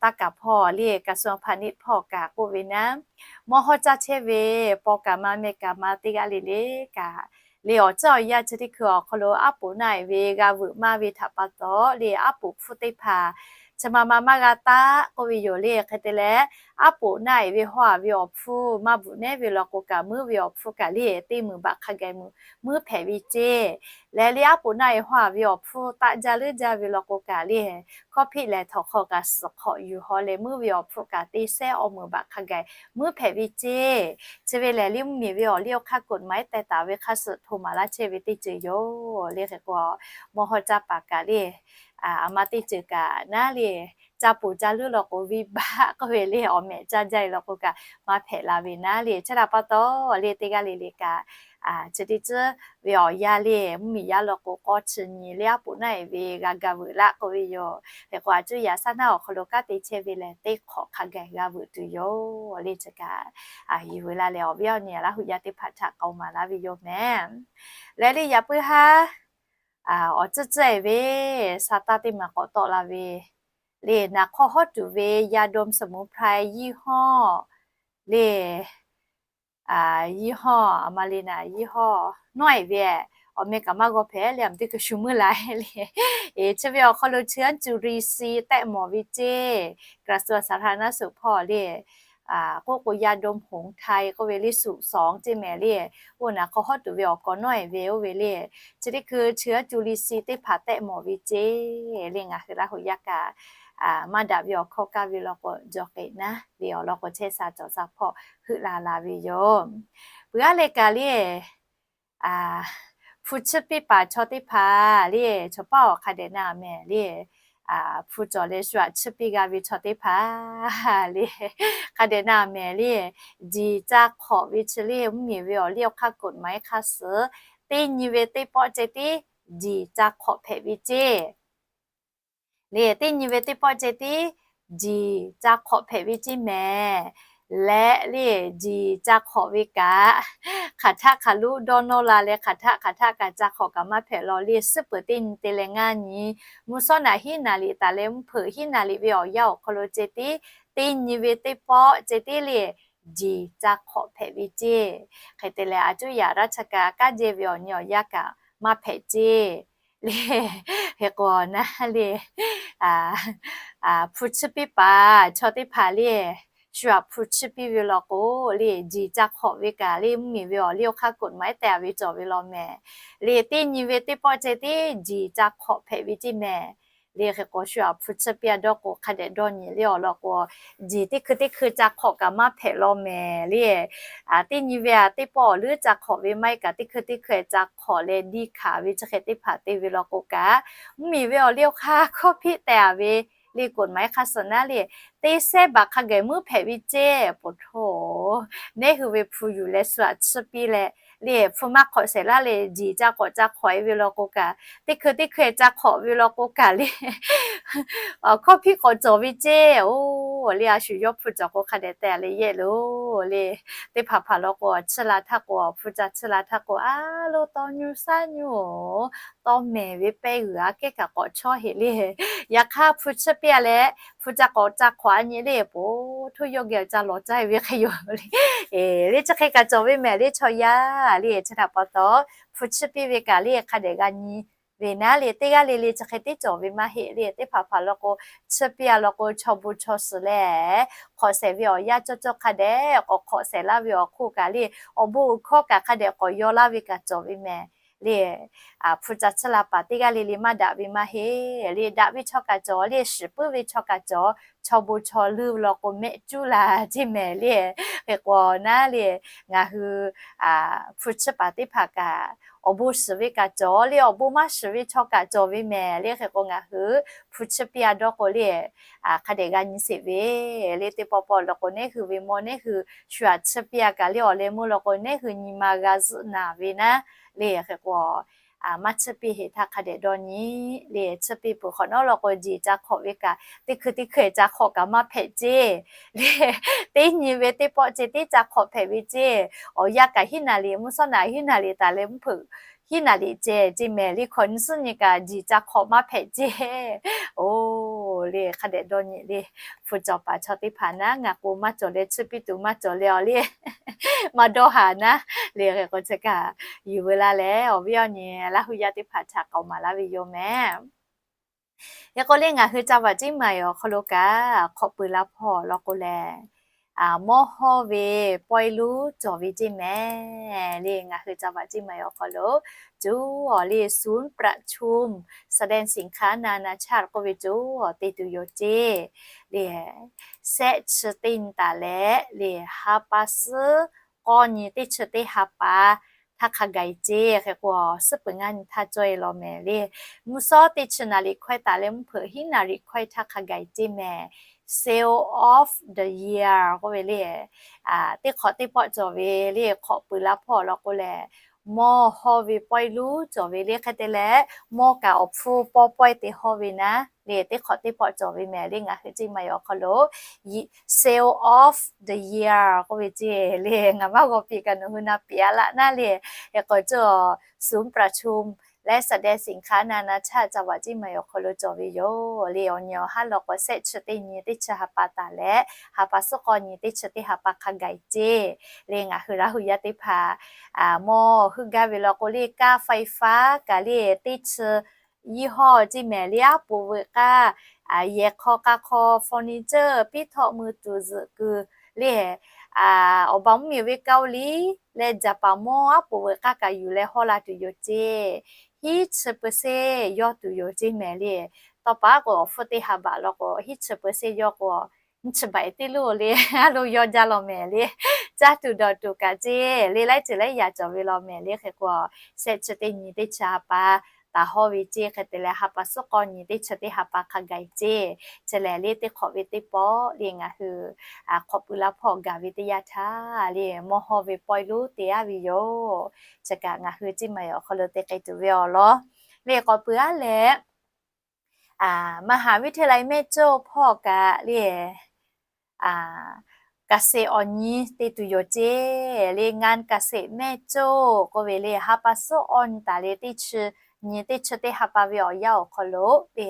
taˇ kaˍ hpawˇ le กระทรวงพาณิชย์ hpawˇ kaꞈ k'oˆ ve naˉ, mawˇ hawˇ caˇ chehˇ ve paw kaˍ ma meh kaˍ ma teˇ g'aˇ le le kaꞈ le awˬ ceuˬ awˬ yanˇ chi teˇ hkui awˬ hk'aw lo aˉ poꞈ naˆ eˍ ve g'a veuꞈ maˇ ve htaꞈ pa taw le aˉ poꞈ hpfuhˇ teˇ hpaˍ chi ma ma maˇ g'a taˆ k'oˆ ve yoˬ le. Hk'e te leh aˉ poꞈ naˆ eˍ ve hawˇ a ve awˬ hpfuhˇ maˇ bvuhꞈ nehˉ ve law k'o kaꞈ muiˉ ve awˬ hpfuhˇ kaꞈ le teˇ meunˍ baꞈ hk'a gaˬ muiˉ hpehꞈ ve ceˇ. Lehˬ le aˉ poꞈ naˆ eˍ hawˇ a ve awˬ hpfuhˇ taˆ jaˇ leuˉ jaˇ ve law k'o kaꞈ le hkawˇ hpiˆ lehˬ htawnˍ hk'aw kaꞈ suhˍ hk'awꞈ yuˬ haw leh muiˉ ve awˬ hpfuhˇ kaꞈ teˇ sehˉ awˬ meunˍ baꞈ hk'a gaˬ muiˉ hpehꞈ ve ceˇ. Chi ve lehˬ le mvuhˇmiˬ ve awˬ liˇ awˬ hk'aˇ กฎหมาย tehˬ taˍ ve hk'a suhˍ hto maˍ laˇ chehˇ ve teˇ ceuˬ yoˬ le hk'e k'o, mawˇ hawˇ caˇ paˍ kaꞈ le a ma teˇ ceuˬ kaꞈ naˉ le caˇ poˬ caˇ leuˉ law k'o viˇ baˆ k'oˆ ve le awˬ mehꞈ caˇ jaˇ e law k'o kaꞈ maˇ hpehꞈ la ve naˉ le chi htaꞈ pa taw le teˇ g'aˇ le le kaꞈ chi teˇ ceuˬ ve awˬ yanˇ le mvuhˇmiˬ yaˇ law k'o k'awˇ chi nyi le aˉ poꞈ naˆ eˍ ve g'a ga veuꞈ laˇ k'oˆ ve yoˬ. Hk'e k'o a cuˇ yaꞈ shaˉ naˉ awˬ hk'aw lo kanˉ te chehˇ ve lehˬ teˇ hk'awꞈ hk'a gaˬ g'a veuꞈ tuˬ yoˬ le chi kaꞈ yuˬ veuꞈ la leh awˬ viˉ awˬ nyi Laˇ huˍ yaˇ teˇ hpaˍ htaꞈ k'aoˍ maˍ laˇ ve yoˬ mehˍ. Lehˬ le yaꞈ puiˉ haˉ awˬ tcuhˇ tcuhˇ eˬ ve sa taˇ teˇ maˬ k'awꞈ tawˆ la ve le naˍ hk'aw hawˉ tuˬ ve ยาดมสมุนไพร ยี่ห้อ le ยี่ห้อ a ma le naˍ ยี่ห้อ nawˉ eˬ ve awˬ meh kaꞈ maˇ g'aw hpehꞈ le a ma teˇ hkui shu meuˇ la le. Chi ve awˬ hk'aw lo เชื้อจุลินทรีย์ tehˆ mawˬ ve ceˇ กระทรวงสาธารณสุข hpawˇ le k'oˆ k'o ยาดมโหงส์ไทย k'oˆ ve le suꞈ sawˍ ceˇ mehˍ le. Oˇ naˍ hk'aw hawˉ tuˬ ve awˬ k'aw nawˉ eˬ ve oˇ ve le chi teˇ hkui เชื้อจุลินทรีย์ teˇ hpaˍ tehˆ mawˬ ve ceˇ le ngaˬ hui Laˇ huˍ yaˇ kaꞈ maˇ daꞈ ve awˬ hkawˇ kaˇ ve law k'o jaw k'eꞈ naˉ le awˬ lawn k'o chehˇ sha cawˬ sha hpawˇ heuˆ la la ve yoˬ. Peuˬ aˉ leh kaꞈ le hpu chiˇ piˇ paˍ chaw teˇ hpaˍ le chaw paˇ awˬ hk'a dehꞈ na mehˍ le hpu cawˬ leh shu aꞈ chiˇ piˇ g'a ve chaw teˇ hpaˍ le hk'a dehꞈ na mehˍ le jiˬ ca hk'awꞈ ve chi le mvuhˇmiˬ ve awˬ liˇ awˬ hk'aˇ กฎหมาย hk'a suhˍ teˇ nyi ve teˇ pawˆ ceh tiˉ jiˬ ca hk'awꞈ hpehꞈ ve ceˇ le teˇ nyi ve teˇ pawˆ ceh tiˉ jiˬ ca hk'awꞈ hpehꞈ ve ceˇ mehˍ. Leh le jiˬ ca hk'awꞈ ve kaꞈ hk'aˬ htaˆ hk'aˬ loˉ dawˇ nawˇ la leh hk'aˬ htaˆ hk'aˬ htaˆ kaꞈ ca hk'awꞈ kaꞈ maˇ hpehꞈ law le suhˉ peuˬ teˇ nyi te leh ngaˇ nyi mvuhˇ shawˉ naꞈ hiˉ naˍ liꞈ taˍ leh mvuhˇ hpeuꞈ hiˉ naˍ liꞈ ve awˬ yanˇ awˬ hk'aw lo ceh tiˉ teˇ nyi ve teˇ pawˆ ceh tiˉ le jiˬ ca hk'awꞈ hpehꞈ ve ceˇ. Hk'e te leh a cuˇ yaꞈ raˇ cha kaꞈ kanˉ jehˇ ve awˬ nyi awˬ yaˇ kaꞈ maˇ hpehꞈ ceˇ. Le, hk'e k'o naˉ le, hpu chiˇ piˇ paˍ chaw teˇ hpaˍ le, shu aꞈ hpu chiˇ piˇ ve law k'o le, jiˬ ca hk'awꞈ ve kaꞈ le, mvuhˇmiˬ ve awˬ liˇ awˬ hk'aˇ กฎหมาย tehꞈ ve cawˬ ve law mehˍ. Le teˇ nyi ve teˇ pawˆ ceh tiˉ jiˬ ca hk'awꞈ hpehꞈ ve ceˇ mehˍ. Le hk'e k'o shu aꞈ hpu chiˇ piˇ a dawˇ k'o hk'a dehꞈ dawˇ nyi le awˬ lawn k'o, jiˬ teˇ hkui teˇ hkui ca hk'awꞈ kaꞈ maˇ hpehꞈ law mehˍ le. Teˇ nyi ve a teˇ pawˆ awˬ leuˉ ca hk'awꞈ ve maˇ heˆ kaꞈ, teˇ hkui teˇ hkui ca hk'awꞈ leh diˇ hkanˍ ve chi hk'e teˇ hpaˍ te ve law k'o kaꞈ, mvuhˇmiˬ ve awˬ liˇ awˬ hk'aˇ hkawˇ hpiˆ tehꞈ a ve le กฎหมาย hk'a suhˍ naˉ le, teˇ sehˉ baˬ hk'a gaˬ muˉ hpehꞈ ve ceˇ. Poˬ htoˇ, neˉ hui ve hpu yuˬ leh shu aꞈ chiˇ piˇ leh le, hpu maˇ hk'awꞈ shehˍ laˇ le, jiˬ ca k'awꞈ ca hk'awꞈ e ve law k'o kaꞈ, teˇ hkui teˇ hkui ca hk'awꞈ ve law k'o kaꞈ le, hkawˇ hpiˆ k'awꞈ cawˬ ve ceˇ. Oˬ, le a shu yawˇ hpu cawˬ k'o hk'a dehꞈ te a le yehˆ loˬ le. Teˇ hpaˍ hpaˍ law k'o, chiˇ la htaˇ k'o, hpu ca chiˇ la htaˇ k'o, a loˉ tawˇ nyuˇ shaˉ nyuˇ oˬ, tawˇ mehˍ ve pehˇ g'uiˬ aꞈ kehˉ kaꞈ k'awꞈ chawˇ heꞈ le. Yaꞈ hk'aˇ hpu chiˇ piˇ a leh, hpu ca k'awꞈ ca hk'awꞈ a nyi le, poˬ htoˇ yawˇ geh awˬ ca lawˬ caˇ ve hk'e yoˬ le. Le chi hk'e kaꞈ cawˬ ve mehˍ le chaw yaˇ le. Chi htaꞈ pa taw, hpu chiˇ piˇ ve kaꞈ le hk'a dehꞈ g'a nyi ve naˉ le, teˇ g'aˇ le le chi hk'e tiˉ cawˬ ve maˇ heˆ le. Teˇ hpaˍ hpaˍ law k'o, chiˇ piˇ a law k'o chaw bon chaw suhˍ leh hk'awꞈ shehˍ ve awˬ yanˇ cawˇ cawˇ hk'a dehꞈ k'awꞈ hk'awꞈ shehˍ laˇ ve awˬ hk'oˆ kaꞈ le, awˬ bon awˬ hkawˇ kaꞈ hk'a dehꞈ k'awꞈ yaw laˇ ve kaꞈ cawˬ ve mehˍ le. Hpu ca chiˇ la paˍ teˇ g'aˇ le le maˇ daꞈ ve maˇ heˆ le. Daꞈ ve chaw kaꞈ cawˬ le, shiˍ puiˉ ve chaw kaꞈ cawˬ, chaw bon chaw leuˇ ve law k'o mehˆ cuˉ la ceˇ mehˍ le. Hk'e k'o naˉ le, ngaˬ hui hpu chiˇ paˍ teˇ hpaˍ kaꞈ, awˬ bon shiˍ ve kaꞈ cawˬ le, awˬ bon maˇ shiˍ ve chaw kaꞈ cawˬ ve mehˍ le. Hk'e k'o ngaˬ hui hpu chiˇ piˇ a dawˇ k'o le, hk'a dehꞈ g'a nyi sheˍ ve le. Teˇ pawˆ pawˆ law k'o neˉ hui ve mawˇ neˉ hui shu aꞈ chiˇ piˇ a kaꞈ le, awˬ leh meuˇ law k'o neˉ hui nyi ma g'a zuhˆ naˍ ve naˉ le. Hk'e k'o maˇ chiˇ piˇ heˍ htaˇ hk'a dehꞈ dawˇ nyi le. Chiˇ piˇ peuˬ hk'awꞈ nawˉ law k'o, jiˬ ca hk'awꞈ ve kaꞈ teˇ hkui teˇ hkui ca hk'awꞈ kaꞈ maˇ hpehꞈ ceˇ le. Teˇ nyi ve teˇ pawˆ ceh tiˉ ca hk'awꞈ hpehꞈ ve ceˇ. Awˬ yanˇ kaꞈ hiˉ naˍ liꞈ, mvuhˇ shawˉ naꞈ hiˉ naˍ liꞈ taˍ leh mvuhˇ hpeuꞈ hiˉ naˍ liꞈ ceh ceˇ mehˍ le. Hkawꞈ nyi suhˉ nyi kaꞈ jiˬ ca hk'awꞈ maˇ hpehꞈ ceˇ. Oˬ le, hk'a dehꞈ dawˇ nyi le. Hpu cawˬ paˍ chaw teˇ hpaˍ naˉ, ngaˬ k'o maˇ cawˬ leh chiˇ piˇ tuˬ maˇ cawˬ leh awˬ le maˇ dawˇ haˍ naˉ le. Hk'e k'o chi kaꞈ yuˬ veu laˇ leh, awˬ viˉ awˬ nyi Laˇ huˍ yaˇ teˇ hpaˍ htaꞈ k'awꞈ maˍ laˇ ve yoˬ mehˍ. Hk'e k'o le ngaˬ hui ca vaꞈ ceˇ maˬ awˬ hk'aw lo kaꞈ hk'awꞈ pui la hpawˇ law k'o lehˬ, mawˇ hawˇ ve pawehˇ lonˉ cawˬ ve ceˇ mehˍ le. Ngaˬ hui ca vaꞈ ceˇ maˬ awˬ hk'aw lo co awˬ le ศูนย์ประชุม แสดงสินค้านานาชาติ k'oˆ ve co awˬ te tuˬ yoˬ ceˇ le. Shehˆ chi teˇ nyi taˍ leh le, ha pa suhˉ k'awˇ nyi teˇ chi teˇ ha pa htaˇ hk'a gaˬ ceˇ. Hk'e k'o suhˉ peuˬ ngaˇ nyi htaˇ cawˇ e law mehˍ le. Mvuhˇ shawˉ teˇ chi naˍ riˍ hkawehˇ taˍ leh mvuhˇ hpeuꞈ hiˉ naˍ riˍ hkawehˇ htaˇ hk'a gaˬ ceˇ mehˍ. Sale of the year k'oˆ ve le, teˇ hk'awꞈ teˇ pawˆ cawˬ ve le, hk'awꞈ pui la hpawˇ law k'o lehˬ, mawˇ hawˇ ve pawehˇ lonˉ cawˬ ve le. Hk'e te leh mawˇ kaꞈ awˬ hpfuhˇ pawˇ pawehˇ te hawˇ ve naˉ le, teˇ hk'awꞈ teˇ pawˆ cawˬ ve mehˍ le. Ngaˬ hui ceˇ maˬ awˬ hk'aw lo sale of the year k'oˆ ve ceˇ le. Ngaˬ maˇ g'aw piˇ kaꞈ nawˬ hui na piˇ a laˇ naˉ le. Hk'e k'o co awˬ ศูนย์ประชุม และแสดงสินค้านานาชาติ ca vaꞈ ceˇ maˬ awˬ hk'aw lo cawˬ ve yoˬ le. Awˬ nyi awˬ haˉ law k'o shehˆ chi teˇ nyi teˇ chi ha pa taˍ leh, ha pa suhˉ k'awˇ nyi teˇ chi teˇ ha pa hk'a gaˬ ceˇ le. Ngaˬ hui Laˇ huˍ yaˇ teˇ hpaˍ mawˇ heuˆ gaˇ ve law k'o le, ค่าไฟฟ้า kaꞈ le teˇ chi ยี่ห้อ ceˇ mehˍ le. Aˉ poꞈ veuꞈ k'aˇ, yehˬ hk'aw k'a hk'aw, furniture, piˉ htawˆ mui tuˬ zuhꞈ kuiˬ le, awˬ baˬ mvuhˇmiˬ ve Kaoˇliˍ leh Jaˍpaˍ mawˇ aˉ poꞈ veuꞈ k'aˇ kaꞈ yuˬ leh hawˇ la tuˬ yoˬ ceˇ. Hiˉ chi peuˬ seˇ yawˇ tuˬ yoˬ ceˇ mehˍ le. Tawˇ pa k'o awˬ hpfuhˇ teˇ ha baꞈ law k'o hiˉ chi peuˬ seˇ yawˇ k'o, nyiˇ chi baꞈ teˇ lo le, a lo yawˇ jaˇ law mehˍ le. Caˇ tuˬ dawˬ tuˬ kaꞈ ceˇ le, laiˉ ceuˬ laiˉ yaꞈ cawˬ ve law mehˍ le. Hk'e k'o shehˆ chi teˇ nyi teˇ chi ha pa taˍ hawˇ ve ceˇ. Hk'e te leh ha pa suhˉ k'awˇ nyi teˇ chi teˇ ha pa hk'a gaˬ ceˇ. Chi lehˬ le teˇ hk'awꞈ ve teˇ pawˆ le ngaˬ hui hk'awꞈ pui la hpawˇ gaˬ ve teˇ yanˇ htaˇ le mawˇ hawˇ ve pawehˇ lonˉ te aˉ ve yoˬ. Chi kaꞈ ngaˬ hui ceˇ maˬ awˬ hk'aw lo te k'ai tuˬ ve awˬ lawn le. K'awꞈ pui aˉ leh มหาวิทยาลัยแม่โจ้ hpawˇ kaꞈ le เกษตร awˬ nyi te tuˬ yoˬ ceˇ le. งานเกษตรแม่โจ้ k'oˆ ve le, ha pa suhˉ awˇ nyi taˍ le teˇ chi nyi teˇ chi teˇ ha pa ve awˬ yanˇ awˬ hk'aw lo le,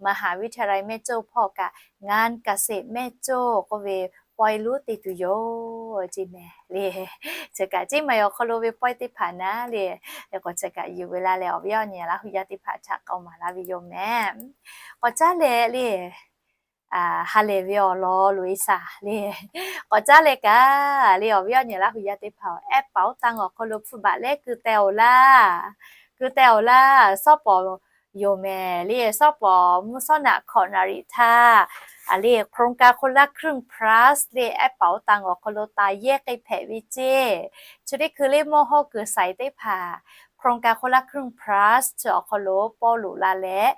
มหาวิทยาลัยแม่โจ้ hpawˇ kaꞈ งานเกษตรแม่โจ้ k'oˆ ve pawehˇ lonˉ te tuˬ yoˬ ceˇ mehˍ le. Chi kaꞈ ceˇ maˬ awˬ hk'aw lo ve pawehˇ teˇ hpaˍ naˉ le, k'awꞈ chi kaꞈ yuˬ ve laˇ leh awˬ viˉ awˬ nyi Laˇ hu yaˇ teˇ hpaˍ htaꞈ k'awꞈ maˍ laˇ ve yoˬ mehˍ. K'awꞈ caˉ leh le, ha lehˬ ve awˬ lawn loꞈ e shaˍ le. K'awꞈ caˉ leh kaꞈ le awˬ viˉ awˬ nyi Laˇ hu yaˇ teˇ hpaˍ, ehˉ paˍ oˇ taˇ awˬ hk'aw lo hpu baꞈ leh keu teh awˬ laˇ, keu teh awˬ laˇ, shawˉ pawˍ yoˬ mehˍ le. Shawˉ pawˍ mvuhˇ shawˉ naꞈ hkawꞈ naˍ riˍ htaˇ le โครงการคนละครึ่ง plus le ehˉ paˍ oˇ taˇ awˬ hk'aw lo taˍ yehˇ k'ai hpehꞈ ve ceˇ. Chi teˇ hkui le mawˇ hawˇ kuiˬ shaiˍ teˇ hpaˍ โครงการคนละครึ่ง plus chi awˬ hk'aw lo pawˇ loꞈ la leh,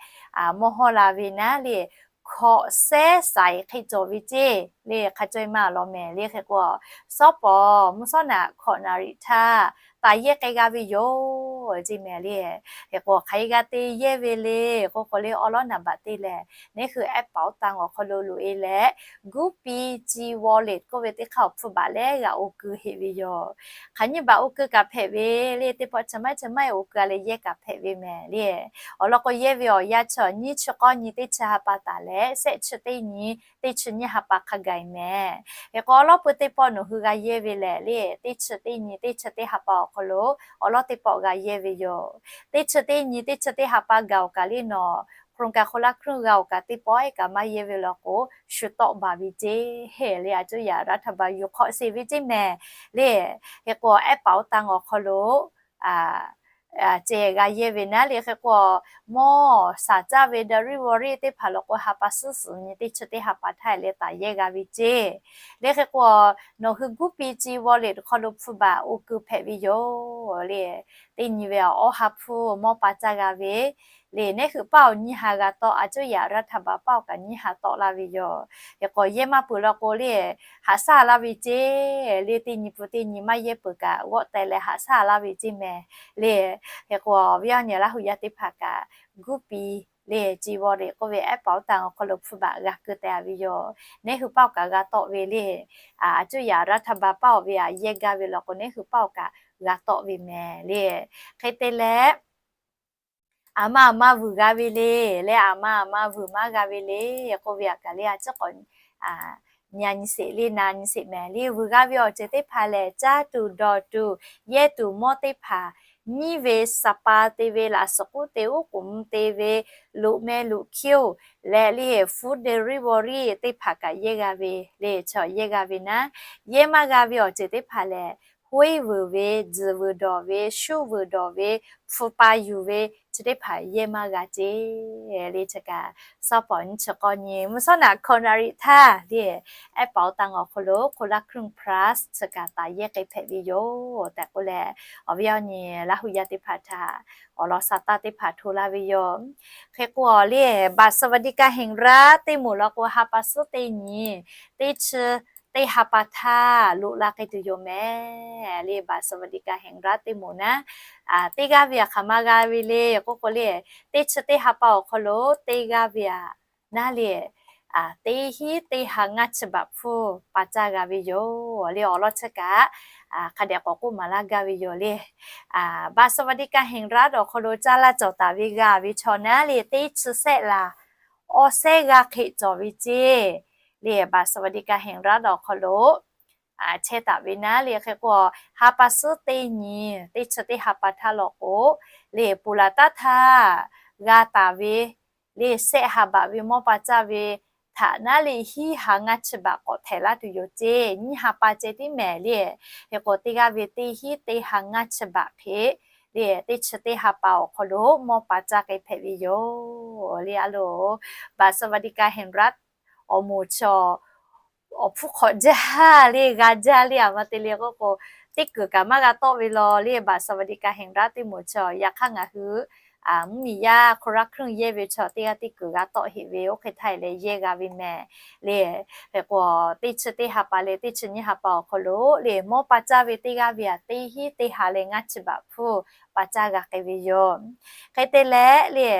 mawˇ hawˇ la ve naˉ le hkawꞈ sehˉ shaiˍ hk'e cawˬ ve ceˇ le. Hk'a caw e maˇ lawˬ mehˍ le. Hk'e k'o, shawˉ pawˍ mvuhˇ shawˉ naꞈ hkawꞈ naˍ riˍ htaˇ taˍ yehˇ k'ai g'a ve yoˬ ceˇ mehˍ le. Hk'e k'o hk'aˬ hk'e g'a te yehˇ ve le k'oˆ k'o le awˉ lawˉ naˍ baꞈ te lehˬ, neˉ hui ehˉ paˍ oˇ taˇ awˬ hk'aw lo loꞈ e leh, Gupi G Wallet k'oˆ ve teˇ hk'aˇ awˬ hpu baꞈ leh g'a oˇ keu heꞈ ve yoˬ. Hk'aˬ nyiˇ baꞈ oˇ keu kaꞈ hpehꞈ ve le, teˇ pawˆ chi maˇ chi maˇ oˇ keu a leh yehˇ kaꞈ hpehꞈ ve mehˍ le. Awˬ lawn k'o yehˇ ve awˬ yanˇ chi nyiˇ chi k'awˇ nyi teˇ chi ha pa taˍ leh shehˆ chi teˇ nyi teˇ chi nyiˇ ha pa hk'a gaˬ e mehˍ. Hk'e k'o awˉ lawˉ peu teˇ pawˆ nawˬ hui g'a yehˇ ve lehˬ le, teˇ chi teˇ nyi teˇ chi teˇ ha pa awˬ hk'aw lo awˉ lawˉ teˇ pawˆ g'a yehˇ ve yoˬ. Teˇ chi teˇ nyi teˇ chi teˇ ha pa gaˬ awˬ kaꞈ le nawˬ โครงการคนละครึ่ง g'a awˬ kaꞈ teˇ pawˆ e kaꞈ maˇ yehˇ ve law k'o, shu tawˆ baˬ ve ceˇ le. A cuˇ yaꞈ รัฐบาล yuˬ hk'awꞈ sheˍ ve ceˇ mehˍ le. Hk'e k'o ehˉ paˍ oˇ taˇ awˬ hk'aw lo ceh g'a yehˇ ve naˉ le. Hk'e k'o mawˇ shaˍ caˇ ve เดลิเวอรี teˇ hpaˍ law k'o ha pa suhˉ suhˍ nyi teˇ chi teˇ ha pa htaˇ leh taˍ yehˇ g'a ve ceˇ le. Hk'e k'o nawˬ hui Gupi G Wallet hk'aw lo hpu baꞈ oˇ keu hpehꞈ ve yoˬ le. Teˇ nyi ve awˬ awˉ ha hpu mawˇ pa caˇ g'a ve le. Neˉ hui paˇ awˬ nyiˇ ha g'a tawˆ, a cuˇ yaꞈ รัฐบาล paˇ awˬ kaꞈ nyiˇ ha tawˆ laˇ ve yoˬ. Hk'e k'o yehˇ maˇ peuˬ law k'o le, haꞈ shaˉ laˇ ve ceˇ le. Teˇ nyi pun teˇ nyi maˇ yehˇ peuˬ kaꞈ g'awˆ teh leh haꞈ shaˉ laˇ ve ceˇ mehˍ le. Hk'e k'o awˬ viˉ awˬ nyi Laˇ hu yaˇ teˇ hpaˍ kaꞈ Gupi le G Wallet k'oˆ ve ehˉ paˍ oˇ taˇ awˬ hk'aw lo hpu baꞈ g'a keu teh a ve yoˬ. Neˉ hui paˇ awˬ kaꞈ g'a tawˆ ve le. A cuˇ yaꞈ รัฐบาล paˇ awˬ ve a yehˇ gaˇ ve law k'o neˉ hui paˇ awˬ kaꞈ g'a tawˆ ve mehˍ le. Hk'e te leh, aˬ ma aˬ ma vuiˬ g'a ve le, leh aˬ ma aˬ ma vuiˬ maˇ g'a ve le k'oˆ ve a kaꞈ le a ciˉ k'awꞈ nyi a nyi sheˍ le na nyi sheˍ mehˍ le. Vuiˬ g'a ve awˬ ceuˬ teˇ hpaˍ lehˬ, caˇ tuˬ dawˬ tuˬ yehˇ tuˬ mawˇ teˇ hpaˍ, nyiˇ ve สปา te ve, laꞈ suhˍ k'uˉ te, uˉ k'oˍ mvuh te ve, loꞈ meh loꞈ hkiˇ-oˬ, leh le food delivery teˇ hpaˍ kaꞈ yehˇ g'a ve le. Chaw yehˇ g'a ve naˉ, yehˇ maˇ g'a ve awˬ ceuˬ teˇ hpaˍ lehˬ, hoˉ vuiˬ ve, tzuhˬ vuiˬ dawˬ ve, shuˉ vuiˬ dawˬ ve, hpu pa yuˬ ve, chi teˇ hpaˍ yehˇ maˇ g'a ceˇ le. Chi kaꞈ shawˉ pawˍ nyiˇ chi k'awˇ nyi mvuhˇ shawˉ naꞈ hkawꞈ naˍ riˍ htaˇ le, ehˉ paˍ oˇ taˇ awˬ hk'aw lo คนละครึ่ง plus chi kaꞈ taˍ yehˇ k'ai hpehꞈ ve yoˬ tehꞈ k'oˆ leh, awˬ viˉ awˬ nyi Laˇ hu yaˇ teˇ hpaˍ htaꞈ awˬ lawn shaˍ taˇ teˇ hpaˍ hto laˇ ve yoˬ. Hk'e k'o le บัตรสวัสดิการแห่งรัฐ teˇ moˍ law k'o ha pa suhˉ teˇ nyi teˇ chi teˇ ha pa htaˇ loꞈ la k'ai tuˬ yoˬ mehˍ le. บัตรสวัสดิการแห่งรัฐ teˇ moˍ naˉ, teˇ g'aˇ ve aꞈ hk'aˬ ma g'a ve le k'oˆ k'o le, teˇ chi teˇ ha pa awˬ hk'aw lo teˇ g'aˇ ve aꞈ naˉ le, teˇ hinˉ teˇ ha ngaˇ chi baꞈ hpfuhˇ pa caˇ g'a ve yoˬ le. Awˬ lawn chi kaꞈ hk'a dehꞈ k'awꞈ k'oˆ maˍ laˇ gaˇ ve yoˬ le. บัตรสวัสดิการแห่งรัฐ awˬ hk'aw lo caˇ laˇ cawˬ taˍ ve g'a ve chaw naˉ le, teˇ chi sehˆ laˬ awˬ sehˉ g'a hk'e cawˬ ve ceˇ le. บัตรสวัสดิการแห่งรัฐ awˬ hk'aw lo chehˇ taˍ ve naˉ le. Hk'e k'o ha pa suhˉ teˇ nyi teˇ chi teˇ ha pa htaˇ law k'o le, ponˬ laˬ taˉ htaˇ g'a taˍ ve le, sehˆ ha baꞈ ve mawˇ pa caˇ ve htaꞈ naˉ le, hinˉ ha ngaˇ chi baꞈ k'awꞈ htehꞈ laˇ tuˬ yoˬ ceˇ. Nyiˇ ha pa ceh tiˉ mehˍ le. Hk'e k'o teˇ g'aˇ ve teˇ hinˉ teˇ ha ngaˇ chi baꞈ hk'e le, teˇ chi teˇ ha pa awˬ hk'aw lo mawˇ pa caˇ k'ai hpehꞈ ve yoˬ le. A lo, บัตรสวัสดิการแห่งรัฐ awˬ moˍ chaw awˬ hpfuhˇ hk'awꞈ jaˇ le, g'a jaˇ le, aˬ ma te le k'oˆ k'o, teˇ kuiˬ kaꞈ maˇ g'a tawˆ ve law le. บัตรสวัสดิการแห่งรัฐ teˇ moˍ chaw yaꞈ hk'aˇ ngaˬ hui mvuhˇmiˬ yaˇ คนละครึ่ง yehˇ ve chaw teˇ g'aˇ teˇ kuiˬ g'a tawˆ heꞈ ve oˇ hk'e htaˇ e leh yehˇ g'a ve mehˍ le. Hk'e k'o teˇ chi teˇ ha pa leh teˇ chi nyiˇ ha pa awˬ hk'aw lo le, mawˇ pa caˇ ve teˇ g'aˇ ve aꞈ teˇ hinˉ teˇ ha leh ngaˇ chi baꞈ hpfuhˇ pa caˇ g'a k'ai ve yoˬ. Hk'e te leh le,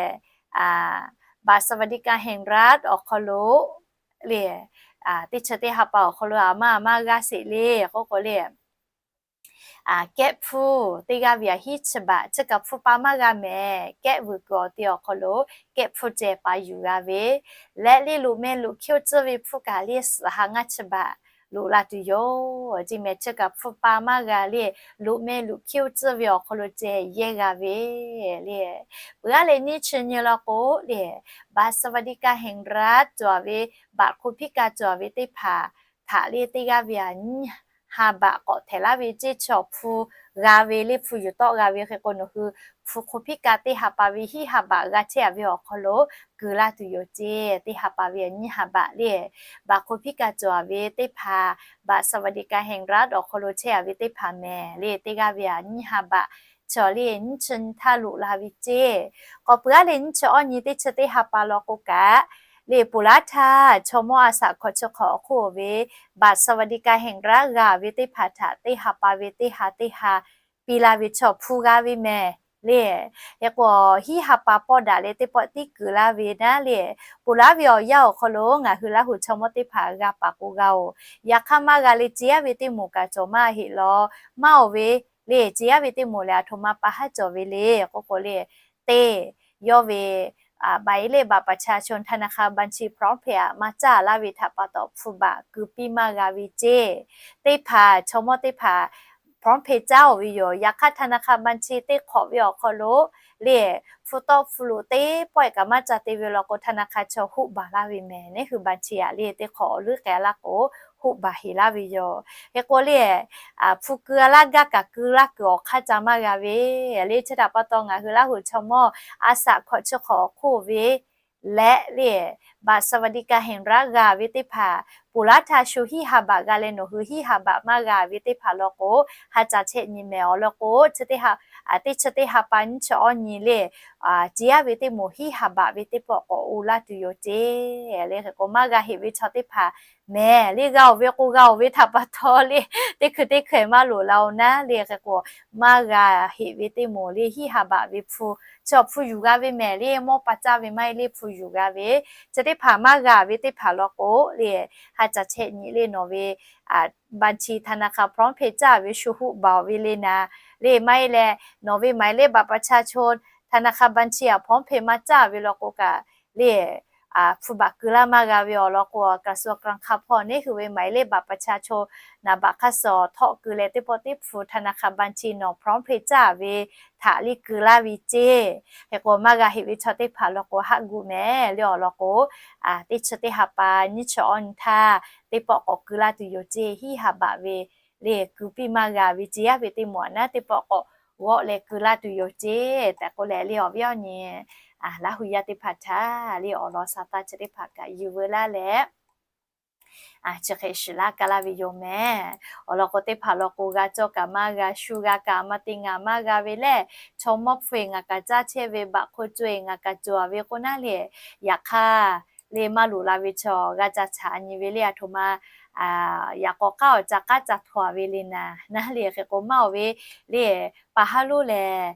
บัตรสวัสดิการแห่งรัฐ awˬ hk'aw lo le, teˇ chi teˇ ha pa awˬ hk'aw lo aˬ ma aˬ ma g'a sheˍ le k'oˆ k'o le, kehˉ hpfuhˇ teˇ g'aˇ ve aꞈ hinˉ chi baꞈ, chi kaꞈ hpfuhˇ pa maˇ g'a mehˍ. Kehˉ vuiˬ kuiˬ awˬ te awˬ hk'aw lo kehˉ hpfuhˇ ceh pa yuˬ g'a ve leh le, loꞈ meh loꞈ hkiˇ-oˬ tcuhˇ ve hpfuhˇ kaꞈ le suhˍ ha ngaˇ chi baꞈ loꞈ la tuˬ yoˬ. Chi mehˍ chi kaꞈ hpu pa maˇ g'a le, loꞈ meh loꞈ hkiˇ oˇ tcuhˇ ve awˬ hk'aw lo ceh yehˇ g'a ve le. Peuˬ aˉ leh nyiˇ chi nyi law k'o le, บัตรสวัสดิการแห่งรัฐ cawˬ ve, บัตรคนพิการ cawˬ ve teˇ hpaˍ htaꞈ le teˇ g'aˇ ve aꞈ nyiˇ ha baꞈ k'awꞈ htehꞈ laˇ ve ceˇ. Chi awˬ hpu g'a ve le, hpu yuˬ tawˆ g'a ve hk'e k'o nawˬ hui hpu คนพิการ teˇ ha pa ve hiˉ ha baꞈ g'a chehˇ a ve awˬ hk'aw lo keu laˇ tuˬ yoˬ ceˇ. Teˇ ha pa ve nyiˇ ha baꞈ le, บัตรคนพิการ cawˬ ve teˇ hpaˍ, บัตรสวัสดิการแห่งรัฐ awˬ hk'aw lo chehˇ a ve teˇ hpaˍ mehˍ le, teˇ g'aˇ ve aꞈ nyiˇ ha baꞈ chi awˬ le nyiˇ chi nyi htaˇ loꞈ la ve ceˇ. K'awꞈ peuˬ aˉ leh nyiˇ chi awˇ nyi teˇ chi teˇ ha pa law k'o kaꞈ le, ponˬ laˇ htaˇ chaw mawˇ a shaꞈ hkawꞈ chi hk'awꞈ awˬ hk'oˆ ve บัตรสวัสดิการแห่งรัฐ g'a ve teˇ hpaˍ htaꞈ teˇ ha pa ve teˇ ha teˇ ha piˇ la ve chi awˬ hpu g'a ve mehˍ le. Hk'e k'o hiˉ ha pa pawˆ daꞈ leh teˇ pawˆ tiˉ keu laˇ ve naˉ le. Ponˬ laˇ ve awˬ yanˇ awˬ hk'aw lo ngaˬ hui Laˇ huˍ chaw mawˇ teˇ hpaˍ g'a paˍ k'o g'a oˬ. Yaꞈ hk'aˇ maˇ g'a le, ceˇ aˉ ve teˇ moˍ kaꞈ cawˬ maˇ heˆ law. Maˇ oˬ ve le, ceˇ aˉ ve teˇ moˍ lehˬ aˬ htoꞈ ma pa haˉ cawˬ ve le k'oˆ k'o le, teˇ yawˇ ve หมายเลขบัตรประชาชน ธนาคารบัญชี พร้อมเพย์ aꞈ maˇ caˇ laˇ ve htaꞈ pa taw hpu baꞈ keu piˇ maˇ g'a ve ceˇ. Teˇ hpaˍ chaw mawˇ teˇ hpaˍ พร้อมเพย์ caˇ oˬ ve yoˬ. Yaꞈ hk'aˇ ธนาคารบัญชี teˇ hk'awꞈ ve awˬ hk'aw lo le, hpu tawˆ hpu loꞈ teˇ pawˆ kaꞈ maˇ ca te ve law k'o ธนาคาร chaw hoˆ baˬ laˇ ve mehˍ. Neˇ hui บัญชี aꞈ le teˇ hk'awꞈ awˬ leuˉ k'ai laˇ k'o hoˆ baˬ heˍ laˇ ve yoˬ. Hk'e k'o le, hpu keu a laˇ gaˇ kaꞈ keu laˇ kuiˬ awˬ hk'aˇ ca maˇ g'a ve le. Chi htaꞈ pa taw ngaˬ hui Laˇ huˍ chaw mawˇ a shaꞈ hkawꞈ chi hk'awꞈ awˬ hk'oˆ ve leh le, บัตรสวัสดิการแห่งรัฐ g'a ve teˇ hpaˍ ponˬ laˇ htaˇ shu hiˉ ha baꞈ g'a leh nawˬ hui hiˉ ha baꞈ maˇ g'a ve teˇ hpaˍ law k'o, ha ca chehˇ nyi mehˍ. Awˬ lawn k'o teˇ chi teˇ ha pa nyiˇ chi awˇ nyi le, ceˇ aˉ ve teˇ moˍ hiˉ ha baꞈ ve teˇ pawˆ k'awꞈ oˇ laˇ tuˬ yoˬ ceˇ. Le hk'e k'o maˇ g'a heˆ ve chaw teˇ hpaˍ mehˍ le, g'a oˬ ve k'o g'a oˬ ve htaꞈ pa taw le, teˇ hkui teˇ hkui maˇ loꞈ la oˬ naˉ le. Hk'e k'o maˇ g'a heˆ ve teˇ moˍ le hiˉ ha baꞈ ve hpu, chi awˬ hpu yuˬ g'a ve mehˍ le. Mawˇ pa caˇ ve maˇ heˆ le, hpu yuˬ g'a ve. Chi teˇ hpaˍ maˇ g'a ve teˇ hpaˍ law k'o le, ha ca chehˇ nyi le nawˬ ve บัญชีธนาคาร พร้อมเพย์ caˇ ve shu hoˆ baˬ ve le naˍ le. Maˇ heˆ leh nawˬ ve หมายเลขบัตรประชาชน ธนาคารบัญชี aꞈ พร้อมเพย์ maˇ caˇ ve law k'o kaꞈ le, hpu baꞈ keu laˇ maˇ g'a ve. Awˬ lawn k'o กระทรวงการคลัง hpawˇ neˇ hui ve หมายเลขบัตรประชาชน naˍ baꞈ hk'aˇ suh htawˆ keu leh teˇ pawˆ teˇ hpu ธนาคารบัญชี nawˬ พร้อมเพย์ caˇ ve htaꞈ le keu laˇ ve ceˇ. Hk'e k'o maˇ g'a heˆ ve chaw teˇ hpaˍ law k'o haˆ gu mehˍ le. Awˬ lawn k'o teˇ chi teˇ ha pa nyiˇ chi awˇ nyi htaˇ teˇ pawˆ k'awꞈ keu laˇ tuˬ yoˬ ceˇ. Hiˉ ha baꞈ ve le keu piˇ maˇ g'a ve ceˇ aˉ ve teˇ moˍ aꞈ naˉ teˇ pawˆ k'awꞈ g'awˆ leh keu laˇ tuˬ yoˬ ceˇ tehꞈ k'oˆ leh le awˬ viˉ awˬ nyi Laˇ huˍ yaˇ teˇ hpaˍ htaꞈ le awˬ lawn sa taˇ chi teˇ hpaˍ kaꞈ yuˬ veu laˇ leh, chi hk'e shiˍ laˇ ka laˇ ve yoˬ mehˍ. Awˬ lawn k'o teˇ hpaˍ law k'o g'a cawˇ kaꞈ maˇ g'a, shu g'a kaꞈ maˇ te ngaˬ maˇ g'a ve lehˬ, chaw mawˇ hpu eˬ ngaˬ kaꞈ caˇ chehˇ ve, baꞈ hk'o co eˬ ngaˬ kaꞈ cawˬ ve k'o naˉ le, yaꞈ hk'aˇ le maˇ loꞈ la ve chaw g'a ca chaꞈ nyi ve le aˬ htoꞈ ma yaꞈ k'aw k'aˉ awˬ ca k'aˉ ca htaw ve le naˍ naˉ le. Hk'e k'o maˇ oˬ ve le, pa haˉ lonˉ lehˬ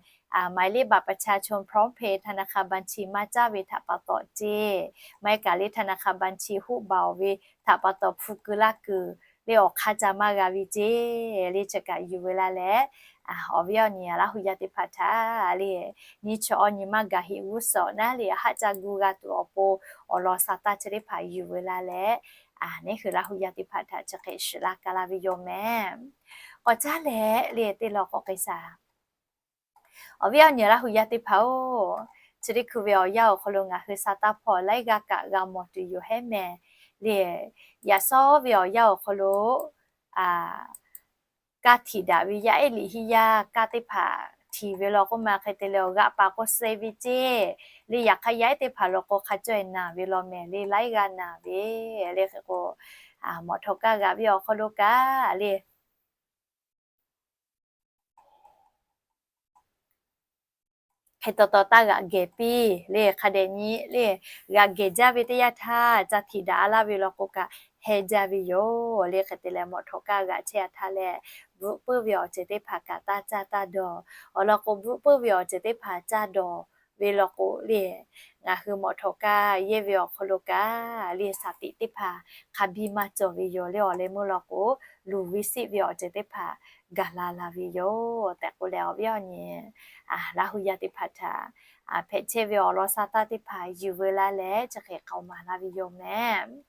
หมายเลขบัตรประชาชน พร้อมเพย์ ธนาคารบัญชี maˇ caˇ ve htaꞈ pa taw ceˇ, maˇ heˆ kaꞈ le ธนาคารบัญชี hoˆ baˬ oˬ ve htaꞈ pa taw hpu keu laˇ kuiˬ le awˬ hk'aˇ ca maˇ g'a ve ceˇ le. Chi kaꞈ yuˬ veu laˇ leh, awˬ viˉ awˬ nyi Laˇ huˍ yaˇ teˇ hpaˍ htaꞈ le nyiˇ chi awˇ nyi maˇ gaˬ heˆ g'uˇ suhˍ naˉ le haˆ ca gu g'a tuˬ awˬ pon awˬ lawn sa taˇ chi teˇ hpaˍ yuˬ veu laˇ leh, neˇ hui Laˇ huˍ yaˇ teˇ hpaˍ htaꞈ chi hk'e shiˍ laˇ ka laˇ ve yoˬ mehˍ. K'awꞈ caˉ leh le teˇ law k'awꞈ k'ai shaˍ. Awˬ viˉ awˬ nyi Laˇ huˍ yaˇ teˇ hpaˍ-oˬ, chi teˇ hkui ve awˬ yanˇ awˬ hk'aw lo ngaˬ hui sa taˇ hpawˇ laiˉ g'aˇ kaꞈ g'a mawˬ tuˬ yoˬ hehˉ mehˍ le. Yaꞈ sawˉ ve awˬ yanˇ awˬ hk'aw lo kaˇ htiꞈ daꞈ ve yaˇ ehˉ liꞈ hiˉ yaˇ kaˇ teˇ hpaˍ htiꞈ ve law k'oˆ ma hk'e te leh awˬ g'aꞈ paˍ k'o suh ve ceˇ le. Yaꞈ hk'aˇ yaˇ ehˉ teˇ hpaˍ law k'o hk'a cawˇ-e naˬ ve law mehˍ le, laiˉ g'aˇ naˬ ve le. Hk'e k'o mawꞈ htawꞈ kaˇ g'aꞈ ve awˬ hk'aw lo kaꞈ le hk'e taw taw taˇ g'aꞈ gehˬ piˇ le. Hk'a dehꞈ nyi le, g'aꞈ gehˬ jaˇ ve teˇ yanˇ htaˇ ca htiꞈ daꞈ a laˇ ve law k'o kaꞈ heh jaˇ ve yoˬ le. Hk'e te leh mawꞈ htawꞈ kaˇ g'aꞈ chehˇ a htaˇ leh, bvuhꞈ puiˉ ve awˬ ceuˬ teˇ hpaˍ kaꞈ taˇ caˇ taˇ dawˬ. Awˬ lawn k'o bvuhꞈ puiˉ ve awˬ ceuˬ teˇ hpaˍ caˇ dawˬ ve law k'o le, ngaˬ hui mawꞈ htawꞈ kaˇ yehˇ ve awˬ hk'aw lo kaꞈ le สติ teˇ hpaˍ hk'a biˇ maˇ cawˬ ve yoˬ le. Awˬ leh meuˇ law k'o luˬ ve siˆ ve awˬ ceuˬ teˇ hpaˍ gaˬ la la ve yoˬ tehꞈ k'oˆ leh awˬ viˉ awˬ nyi Laˇ huˍ yaˇ teˇ hpaˍ htaꞈ hpehꞈ chehˇ ve awˬ lawn sa taˇ teˇ hpaˍ yuˬ veu laˇ leh chi hk'e k'aoˍ maˍ la ve yoˬ mehˍ.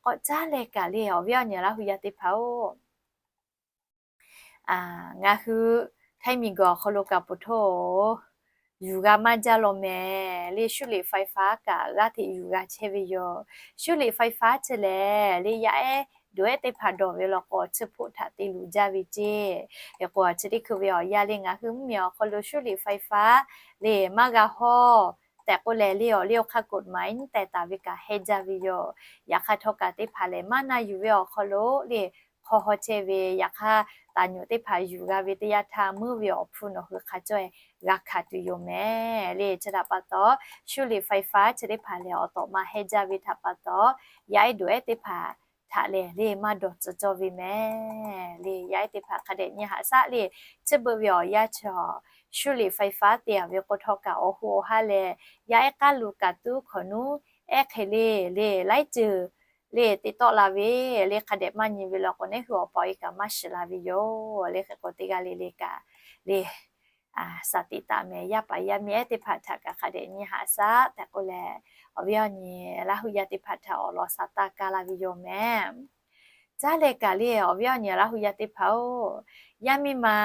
K'awꞈ caˉ leh kaꞈ le awˬ viˉ awˬ nyi Laˇ hu yaˇ teˇ hpaˍ-oˬ, ngaˬ hui htaiˇ miˬguiˬ awˬ hk'aw lo kaꞈ poˬ htoˇ yuˬ g'a maˇ jaˇ law mehˍ le. 修理ไฟฟ้า kaꞈ g'aˇ hteꞈ yuˬ g'a chehˇ ve yoˬ. 修理ไฟฟ้า chi lehˬ le yaˇ ehˉ dawˬ ehˉ teˇ hpaˍ dawˬ ve law k'o, chi hpoˆ htaꞈ te luˬ jaˇ ve ceˇ. Hk'e k'o chi teˇ hkui ve awˬ yanˇ le ngaˬ hui mvuhˇmiˬ awˬ hk'aw lo 修理ไฟฟ้า le maˇ g'a hawˇ tehꞈ k'oˆ leh le awˬ liˇ awˬ hk'aˇ กฎหมาย tehˬ taˍ ve kaꞈ hehnˇ jaˇ ve yoˬ. Yaꞈ hk'aˇ htawˇ kaꞈ teˇ hpaˍ lehˬ maˇ na yuˬ ve awˬ hk'aw lo le hk'aw haw chehˇ ve, yaꞈ hk'aˇ taˍ nyi teˇ hpaˍ yuˬ g'a ve teˇ yanˇ htaˇ muiˉ ve awˬ hpu nawˬ hui hk'a cawˇ g'a hkanˍ tuˬ yoˬ mehˍ le. Chi htaꞈ pa taw 修理ไฟฟ้า chi teˇ hpaˍ lehˬ awˬ tawꞈ ma hehnˇ jaˇ ve htaꞈ pa taw, yaˇ ehˉ dawˬ ehˉ teˇ hpaˍ htaꞈ lehˬ le maˇ dawˬ tcuh cawˇ ve mehˍ le. Yaˇ ehˉ teˇ hpaˍ hk'a dehꞈ nyi haꞈ shaˉ le. Chi beuꞈ ve awˬ yanˇ chi 修理ไฟฟ้า te-a ve k'o htawˇ kaꞈ awˬ hoꞈ awˬ ha lehˬ yaˇ ehˉ k'aˉ lo kaꞈ tuˉ hkawꞈ nuˉ ehˉ hk'e le le laiˉ ceuˬ le te tawˆ la ve le hk'a dehꞈ maˇ nyi ve law k'o, neˉ hui awˬ pa awˬ e kaꞈ maˇ shiˍ la ve yoˬ le. Hk'e k'o teˇ g'aˇ le le kaꞈ le shaˍ tiꞈ taˍ mehˍ. Yaˇ paˍ yaˇ miˇ ehˉ teˇ hpaˍ htaꞈ kaꞈ hk'a dehꞈ nyi haꞈ shaˉ tehꞈ k'oˆ leh, awˬ viˉ awˬ nyi Laˇ hu yaˇ teˇ hpaˍ htaꞈ awˬ lawn shaˍ taˇ kaˇ la ve yoˬ mehˍ. Caˇ leh kaꞈ le awˬ viˉ awˬ nyi Laˇ hu yaˇ teˇ hpaˍ-oˬ, yaˇ miˇ ma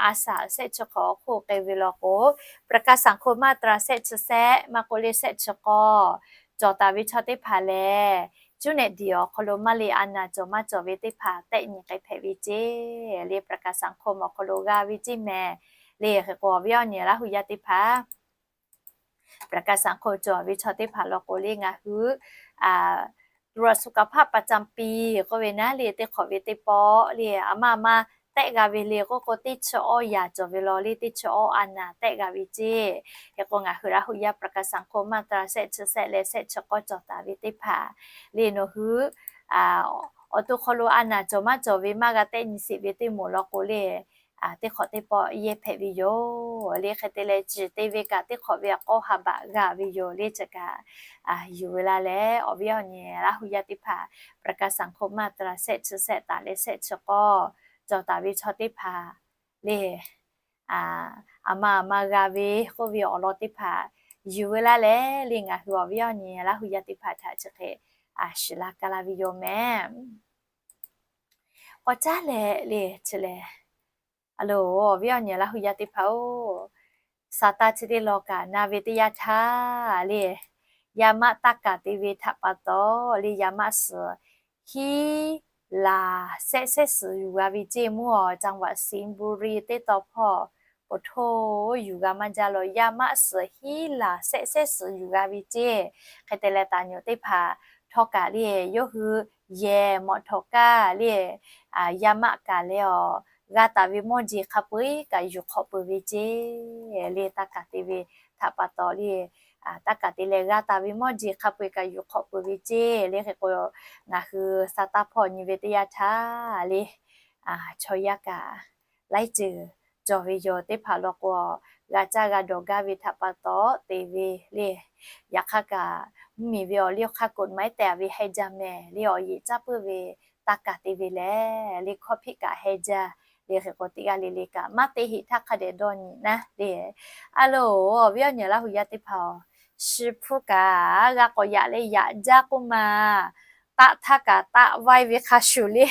a shaꞈ shehˆ chi hk'awꞈ awˬ hk'oˆ k'ai ve law k'o, ประกันสังคม มาตรา shehˆ chi shehˆ maˇ k'oˆ le shehˆ chi k'awˇ cawˬ taˍ ve chaw teˇ hpaˍ lehˬ, cuˇ nehˬ diˬ awˬ hk'aw lo maˇ le a naˍ cawˬ maˇ cawˬ ve teˇ hpaˍ tehˆ nyi k'ai hpehꞈ ve ceˇ le. ประกันสังคม awˬ hk'aw lo g'a ve ceˇ mehˍ le. Hk'e k'o awˬ viˉ awˬ nyi Laˇ hu yaˇ teˇ hpaˍ ประกันสังคม cawˬ ve chaw teˇ hpaˍ law k'o le ngaˬ hui ตรวจสุขภาพประจำปี k'oˆ ve naˉ le teˇ hk'awꞈ ve teˇ pawˆ le a maˇ a maˇ tehˆ g'a ve le k'oˆ k'o, teˇ chi awˇ yaꞈ cawˬ ve law le teˇ chi awˇ a naˍ tehˆ g'a ve ceˇ. Hk'e k'o ngaˬ hui Laˇ hu yaˇ ประกันสังคม มาตรา shehˆ chi shehˆ leh shehˆ chi k'awˇ cawˬ taˍ ve teˇ hpaˍ le nawˬ hui awˬ to hk'aw lo a naˍ cawˬ maˇ cawˬ ve maˇ g'a tehˆ nyi sheˍ ve teˇ moˍ law k'o le teˇ hk'awꞈ teˇ pawˆ yehˇ hpehꞈ ve yoˬ le. Hk'e te leh ciˬ te ve kaꞈ teˇ hk'awꞈ ve k'awˇ ha baꞈ g'a ve yoˬ le. Chi kaꞈ yuˬ ve laˇ leh awˬ viˉ awˬ nyi Laˇ hu yaˇ teˇ hpaˍ ประกันสังคม มาตรา shehˆ chi shehˆ taˍ leh shehˆ chi k'awˇ cawˬ taˍ ve chaw teˇ hpaˍ le a ma a ma g'a ve k'oˆ ve awˬ lawn teˇ hpaˍ yuˬ ve laˇ leh le ngaˬ hui awˬ viˉ awˬ nyi Laˇ hu yaˇ teˇ hpaˍ htaꞈ chi hk'e shiˍ la ka la ve yoˬ mehˍ. K'awꞈ caˉ leh le chi lehˬ, a loˬ awˬ viˉ awˬ nyi Laˇ hu yaˇ teˇ hpaˍ-oˬ, shaˍ taˇ chi teˇ law kaꞈ na ve teˇ yanˇ htaˇ le, yaˇ maˆ taˇ kaˍ te ve htaꞈ pa taw le yaˇ maˆ suhˍ hiˉ laˬ shehˆ shehˆ suhˍ yuˬ g'a ve ceˇ. Mvuhˇ awˬ จังหวัดสิงห์บุรี teˇ taw hpawˇ poˬ htoˇ yuˬ g'a maˇ jaˇ law, yaˇ maˆ suhˍ hiˉ laˬ shehˆ shehˆ suhˍ yuˬ g'a ve ceˇ. Hk'e te leh taˍ nyi teˇ hpaˍ htawˇ kaꞈ le yawˇ hui yehˬ mawꞈ htawꞈ kaˇ le yaˇ maˆ kaˍ leh awˬ g'a taˍ ve mawˇ jeˬ hk'a peu-eˬ kaꞈ yuˬ hk'awꞈ peuˬ ve ceˇ. Le taˇ kaˍ te ve htaꞈ pa taw le taˇ kaˍ te leh g'a taˍ ve mawˇ jeˬ hk'a peu-eˬ kaꞈ yuˬ hk'awꞈ peuˬ ve ceˇ. Le hk'e k'o ngaˬ hui shaˍ taˇ hpawˇ nyi ve teˇ yanˇ htaˇ le chaw yaˇ kaꞈ laiˉ ceuˬ cawˬ ve yoˬ. Teˇ hpaˍ law k'o g'a caˇ g'a dawˬ gaˇ ve htaꞈ pa taw te ve le. Yaꞈ hk'aˇ kaꞈ mvuhˇmiˬ ve awˬ liˇ awˬ hk'aˇ กฎหมาย tehˬ ve heh jaˇ mehˍ le awˬ yeꞈ caˇ puiˉ ve taˇ kaˍ te ve lehˬ le hkawˇ hpiˆ kaꞈ heh jaˇ. Le hk'e k'o teˇ g'aˇ le le kaꞈ maˇ te heꞈ htaˇ hk'a dehꞈ dawˇ nyi naˉ le. A loˬ awˬ viˉ awˬ nyi Laˇ hu yaˇ teˇ hpaˍ-oˬ, shi hpu kaꞈ g'a k'awꞈ yaꞈ leh yaꞈ jaˇ k'oˆ ma taˆ htaˇ kaꞈ taˆ vaiˇ ve hk'a shuˍ le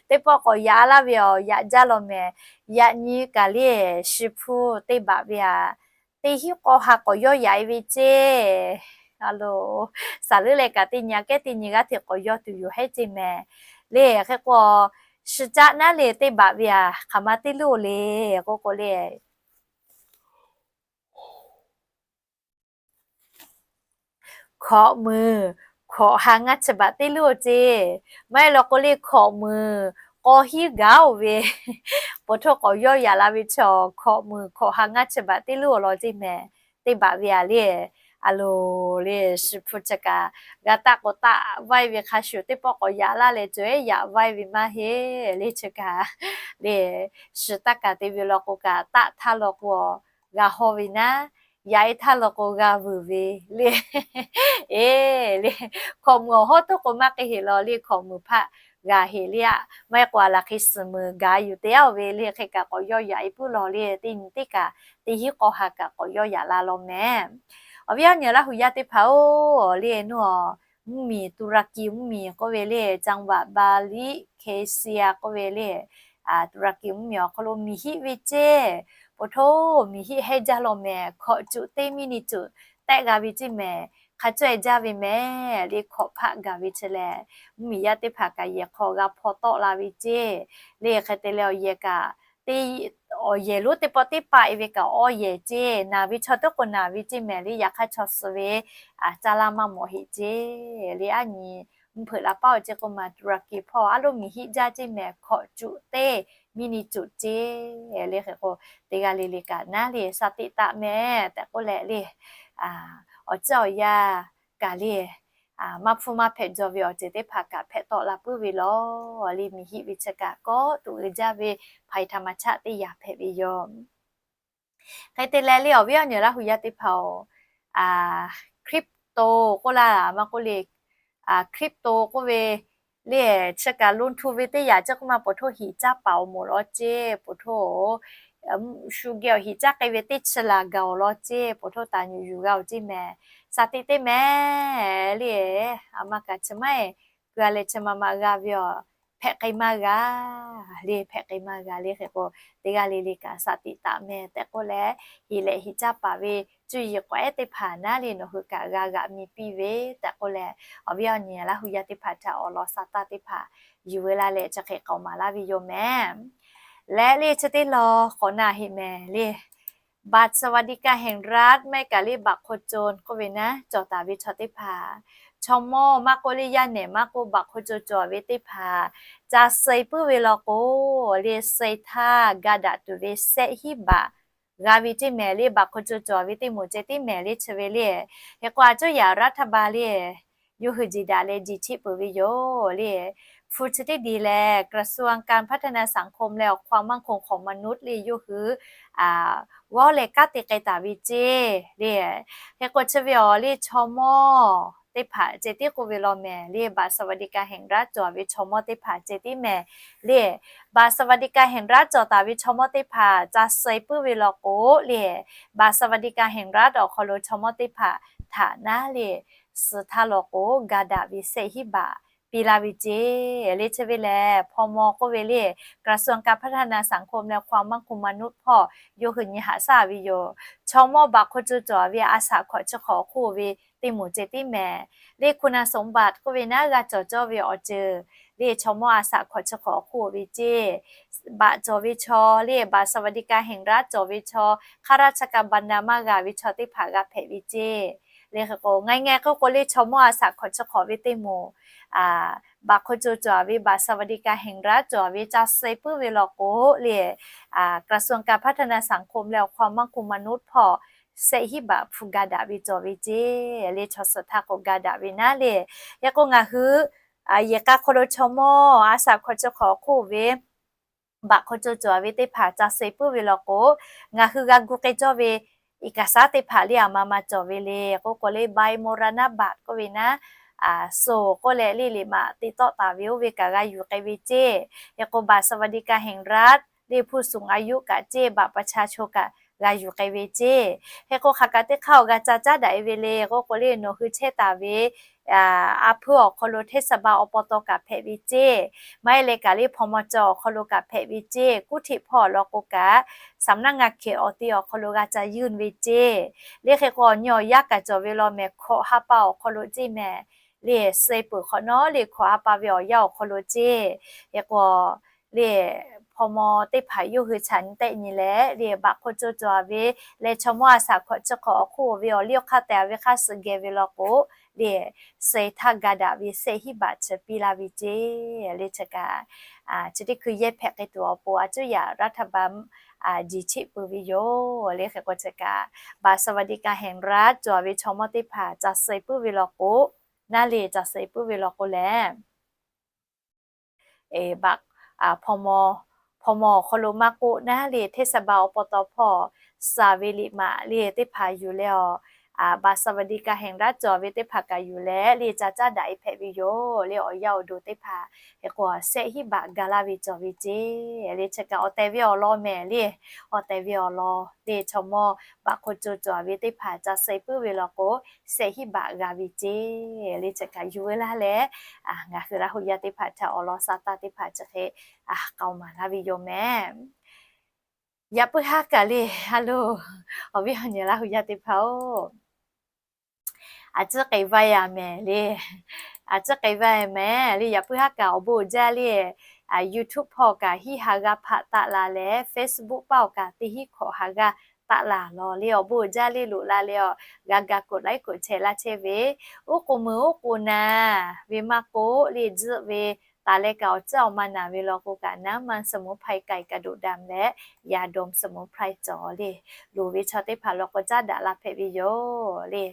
teˇ pawˆ k'awꞈ yaꞈ laˇ ve awˬ yaꞈ jaˇ law mehˍ. Yaꞈ nyi kaꞈ le shi hpu teˇ baꞈ ve aꞈ teˇ hinˉ k'awˇ ha k'awꞈ yawˇ yaꞈ e ve ceˇ. A loˬ, saˍ leuˉ leh kaꞈ teˇ nyi aꞈ kehˉ teˇ nyi g'aˇ hteꞈ k'awꞈ yawˇ tuˬ yoˬ hehˉ ceˇ mehˍ. Le hk'e k'o shi caˆ naˉ le teˇ baꞈ ve aꞈ hk'aˬ ma teˇ luˇ le k'oˆ k'o le hkawꞈ muiˬ hkawꞈ ha ngaˇ chi baꞈ teˇ luˇ-oˬ ceˇ. Maˇ heˆ law k'o le hkawꞈ muiˬ k'aw hiˉ gaˬ-oˬ ve poˬ htoˇ k'awꞈ yawˇ yaꞈ la ve chaw hkawꞈ muiˬ hkawꞈ ha ngaˇ chi baꞈ teˇ luˇ awˬ lawn ceˇ mehˍ. Teˇ baꞈ ve aꞈ le a loˬ le shi hpu chi kaꞈ g'a taˆ k'awꞈ taˆ vaiˇ ve hk'a shuˍ teˇ pawˆ k'awꞈ yaꞈ laˇ leh cawˬ ehˉ yaꞈ vaiˇ ve maˇ heˆ le chi kaꞈ le shi taˇ kaˍ te ve law k'o kaꞈ taˆ htaˇ law k'o g'a hawˇ ve naˉ, yaꞈ e htaˇ law k'o g'a vuiˬ ve le. Eˬ le hkawꞈ muiˬ awˬ hawˉ toˉ k'o maˇ k'e heˆ law le hkawꞈ muiˬ hpaˆ g'a heˆ le aꞈ. Maˇ heˆ k'o aˬ laˬ hk'e suhˍ muiˬ gaˬ yuˬ te-a-oˬ ve le hk'e kaꞈ k'awꞈ yawˇ yaꞈ e puiˉ law le teˇ nyi teˇ kaꞈ teˇ hinˉ k'awˇ ha kaꞈ k'awꞈ yawˇ yaꞈ la law mehˍ. Awˬ viˉ awˬ nyi Laˇ hu yaˇ teˇ hpaˍ-oˬ le nuˇ awˬ mvuhˇmiˬ Turkey mvuhˇmiˬ k'oˆ ve le, จังหวัดบาลิก เคเซีย k'oˆ ve le, Turkey mvuhˇmiˬ awˬ hk'aw lo miˬ hiˆ ve ceˇ. Poˬ htoˇ miˬ hiˆ hehnˇ jaˇ law mehˍ, hkawꞈ cuꞈ teˇ miˇ ni cuꞈ tehˆ g'a ve ceˇ mehˍ. Hk'a cawehˇ jaˇ ve mehˍ le, hkawꞈ hpaˆ gaˬ ve chi lehˬ, mvuhˇmiˬ yaˇ teˇ hpaˍ kaꞈ yehˬ hk'aw g'a hpaw tawˆ la ve ceˇ. Le hk'e te leh awˬ yehˬ kaꞈ, awˬ yehˬ lonˉ teˇ pawˆ teˇ paˆ e ve kaꞈ awˇ yehˬ ceˇ. Naˬ ve chaw teˇ k'o naˬ ve ceˇ mehˍ le, yaꞈ hk'aˇ chaw suh ve caˇ laˇ maˇ mawˬ heˆ ceˇ. Le aˉ nyi mvuhˇ hpeuꞈ la paˉ awˬ ceˇ k'oˆ ma, Turkey hpawˇ aˉ loˉ miˬ hiˆ jaˇ ceˇ mehˍ, hkawꞈ cuꞈ teˇ miˇ ni cuꞈ ceˇ. Le hk'e k'o, teˇ g'aˇ le le kaꞈ naˉ le sa teꞈ taˍ mehˍ tehꞈ k'oˆ leh le, awˬ ciˉ awˬ yanˇ kaꞈ le, maˇ hpfuhˇ maˇ hpehꞈ jaw ve awˬ ceuˬ teˇ hpaˍ kaꞈ hpehꞈ tawˆ la puiˉ ve law. Le miˬ hiˆ ve chi kaꞈ kawˆ tuꞈ uiˍ jaˇ ve ภัยธรรมชาติ teˇ yanˇ hpehꞈ ve yoˬ. Hk'e te leh le awˬ viˉ awˬ nyi Laˇ hu yaˇ teˇ hpaˍ-oˬ, crypto k'oˆ laˇ maˇ k'oˆ le, crypto k'oˆ ve le, chi kaꞈ ลงทุน ve teˇ yanˇ ceˇ k'oˆ ma, poˬ htoˇ hiꞈ caˇ paˍ awˬ moˍ law ceˇ, poˬ htoˇ shu geh awˬ hiꞈ caˇ k'ai ve teˇ chi laˬ gaˬ awˬ law ceˇ, poˬ htoˇ taˍ nyuˬ yuˬ g'a awˬ ceˇ mehˍ. Sa teꞈ teˇ mehˍ le, aˬ ma kaꞈ chi maˇ heˆ, keu a leh chi ma ma g'a ve awˬ hpehꞈ k'ai maˇ g'a le, hpehꞈ k'ai maˇ g'a le. Hk'e k'o, teˇ g'aˇ le le kaꞈ sa teꞈ taˍ mehˍ tehꞈ k'oˆ leh, hiꞈ lehˬ hiꞈ caˇ paˍ ve cuˇ yiˍ k'awehˉ teˇ hpaˍ naˉ le nawˬ hui kaꞈ g'a g'aꞈ mi piˇ ve tehꞈ k'oˆ leh, awˬ viˉ awˬ nyi Laˇ hu yaˇ teˇ hpaˍ htaꞈ awˬ lawn sa taˇ teˇ hpaˍ yuˬ ve laˇ leh chi hk'e k'awꞈ maˍ laˇ ve yoˬ mehˍ. Leh le chi teˇ lawn k'awꞈ na heˆ mehˍ le, บัตรสวัสดิการแห่งรัฐ maˇ heˆ kaꞈ le บัตรคนจน k'oˆ ve naˉ cawˬ taˍ ve chaw teˇ hpaˍ, chaw mawˇ maˇ k'oˆ le yaˇ nehˬ maˇ k'oˆ บัตรคนจน cawˬ ve teˇ hpaˍ ca suh e puiˉ ve law k'o, le suh e htaˇ ga daꞈ tuˬ ve sehˆ hiˉ baꞈ g'a ve ceˇ mehˍ le, บัตรคนจน cawˬ ve teˇ moˍ ceh tiˉ mehˍ le chi ve le. Hk'e k'o a cuˉ yaꞈ รัฐบาล le yawˇ hui jeˬ daꞈ leh jeˬ cheˆ peuˬ ve yoˬ le. Hpu chi teˇ diˬ lehˬ กระทรวงการพัฒนาสังคม leh ความมั่นคงของมนุษย์ le yawˇ hui g'awˇ leh kanˉ te k'ai taˍ ve ceˇ le. Hk'e k'o chi ve awˬ le chaw mawˇ teˇ hpaˍ ceh tiˉ k'oˆ ve law mehˍ le, บัตรสวัสดิการแห่งรัฐ cawˬ ve chaw mawˇ teˇ hpaˍ ceh tiˉ mehˍ le. บัตรสวัสดิการแห่งรัฐ cawˬ taˍ ve chaw mawˇ teˇ hpaˍ ca suh e puiˉ ve law k'o le, บัตรสวัสดิการแห่งรัฐ awˬ hk'aw lo chaw mawˇ teˇ hpaˍ htaꞈ naˉ le suh htaˇ law k'o ga daꞈ ve sehˆ hiˉ baꞈ piˇ laˇ ve ceˇ le. Chi ve lehˬ พม. k'oˆ ve le, กระทรวงการพัฒนาสังคม leh ความมั่นคงมนุษย์ hpawˇ yawˇ hui nyi haꞈ shaˉ ve yoˬ. Chaw mawˇ บัตรคนจน cawˬ ve a shaꞈ hkawꞈ chi hk'awꞈ awˬ hk'oˆ ve teˇ moˍ ceh tiˉ mehˍ le. คุณสมบัติ k'oˆ ve naˉ g'a cawˬ cawˇ ve awˬ ceuˬ le, chaw mawˇ a shaꞈ hkawꞈ chi hk'awꞈ awˬ hk'oˆ ve ceˇ, บัตร cawˬ ve chaw le, บัตรสวัสดิการแห่งรัฐ cawˬ ve chaw, ข้าราชการบำนาญ maˇ g'a ve chaw teˇ hpaˍ g'a hpehꞈ ve ceˇ. Le hk'e k'o ngaˬ ngaˬ k'oˆ k'o le chaw mawˇ a shaꞈ hkawꞈ chi hk'awꞈ ve teˇ moˍ, บัตรคนจน cawˬ ve, บัตรสวัสดิการแห่งรัฐ cawˬ ve ca suh e puiˉ ve law k'o le, กระทรวงการพัฒนาสังคม leh ความมั่นคงมนุษย์ hpawˇ sehˆ hiˉ baꞈ hpu ga daꞈ ve cawˬ ve ceˇ le. Chaw suh htaˇ k'o ga daꞈ ve naˉ le. Hk'e k'o ngaˬ hui yehˬ k'a hk'aw lo chaw mawˇ a shaꞈ hkawꞈ chi hk'awꞈ awˬ hk'oˆ ve บัตรคนจน cawˬ ve teˇ hpaˍ ca suh e puiˉ ve law k'o, ngaˬ hui g'a gu k'ai cawˇ ve เอกสาร teˇ hpaˍ le aˬ ma ma cawˬ ve le k'oˆ k'o le ใบมรณบัตร k'oˆ ve naˉ, suh k'oˆ leh le liꞈ maꞈ te tawˆ taˍ ve oˇ ve kaꞈ g'a yuˬ k'ai ve ceˇ. Hk'e k'o บัตรสวัสดิการแห่งรัฐ le ผู้สูงอายุ kaꞈ ceˇ, บัตรประชาชน kaꞈ g'a yuˬ k'ai ve ceˇ. Hk'e k'o hk'aˬ kaꞈ teˇ hk'aˇ awˬ g'a ca caˉ daꞈ e ve le k'oˆ k'o le nawˬ hui chehˇ taˍ ve a hpuiˇ awˬ hk'aw lo เทศบาล อบต kaꞈ hpehꞈ ve ceˇ. Maˇ heˆ leh kaꞈ le พม. cawˬ awˬ hk'aw lo kaꞈ hpehꞈ ve ceˇ. กรุงเทพ hpawˇ awˬ lawn k'o kaꞈ สำนักงานเขต awˬ ti awˬ hk'aw lo g'a ca ยื่น ve ceˇ. Le hk'e k'o awˬ nyi awˬ yaˇ kaꞈ cawˬ ve law mehˍ, hkawꞈ ha pa awˬ hk'aw lo ceˇ mehˍ le, suh e peuˬ hk'awꞈ nawˉ le hkawꞈ ha pa ve awˬ yaˇ awˬ hk'aw lo ceˇ. Hk'e k'o le พม. teˇ hpaˍ yawˇ hui chaꞈ nyi tehˆ nyi leh le บัตรคนจน cawˬ ve leh chaw mawˇ a shaꞈ hkawꞈ chi hk'awꞈ awˬ hk'oˆ ve awˬ liˇ awˬ hk'aˇ tehꞈ ve hk'aˇ suh geh ve law k'o le, suh e htaˇ ga daꞈ ve sehˆ hiˉ baꞈ chi piˇ laˇ ve ceˇ. Le chi kaꞈ chi teˇ hkui yehˇ hpehꞈ k'ai tuˬ awˬ pon a cuˉ yaꞈ รัฐบาล jeˬ cheˆ peuˬ ve yoˬ. Le hk'e k'o chi kaꞈ บัตรสวัสดิการแห่งรัฐ cawˬ ve chaw mawˇ teˇ hpaˍ ca suh e puiˉ ve law k'o, naˉ le ca suh e puiˉ ve law k'o lehˬ พม. พม. awˬ hk'aw lo maˇ k'oˆ naˉ le เทศบาล อบต hpawˇ suh ve liꞈ maꞈ le teˇ hpaˍ yuˬ leh awˬ บัตรสวัสดิการแห่งรัฐ cawˬ ve teˇ hpaˍ kaꞈ yuˬ leh le ca caˉ daꞈ e hpehꞈ ve yoˬ le. Awˬ yanˇ awˬ duˬ teˇ hpaˍ hk'e k'o shehˆ hiˉ baꞈ ga laˇ ve cawˬ ve ceˇ le. Chi kaꞈ awˬ tehˬ ve awˬ lawn mehˍ le. Awˬ tehˬ ve awˬ lawn le, chaw mawˇ baꞈ hk'o co cawˬ ve teˇ hpaˍ ca suh puiˉ ve law k'o, shehˆ hiˉ baꞈ g'a ve ceˇ le. Chi kaꞈ yuˬ veu laˇ leh, ngaˬ hui Laˇ huˍ yaˇ teˇ hpaˍ htaꞈ awˬ lawn sa taˇ teˇ hpaˍ chi hk'e k'aoˍ maˍ laˇ ve yoˬ mehˍ. Yaꞈ puiˉ haˉ kaꞈ le, a lo, awˬ viˉ awˬ nyi Laˇ huˍ yaˇ teˇ hpaˍ-oˬ, a ciˉ k'ai vaˇ yaꞈ mehˍ le. A ciˉ k'ai vaˇ yaꞈ mehˍ le. Yaꞈ puiˉ haˉ kaꞈ awˬ bon uiˍ jaˇ le, YouTube hpawˇ kaꞈ hiˉ ha g'aˇ hpaˆ taˆ la leh, Facebook paˇ awˬ kaꞈ teˇ hiˉ hkawꞈ ha g'aˇ taˆ la law le. Awˬ bon uiˍ jaˇ le loꞈ la leh, awˬ g'a ga กดไลค์ กดแชร์ laˇ chehˇ ve, oˉ k'o mui oˉ k'o na ve maˇ k'oˆ le, tzuhˆ ve taˍ leh kaꞈ awˬ ciˉ awˬ ma naˬ ve law k'o kaꞈ, น้ำมันสมุนไพรไก่กระดูกดำ leh ยาดมสมุนไพร cawˬ le. Loˍ ve chaw teˇ hpaˍ law k'o caˉ daꞈ la hpehꞈ ve yoˬ le.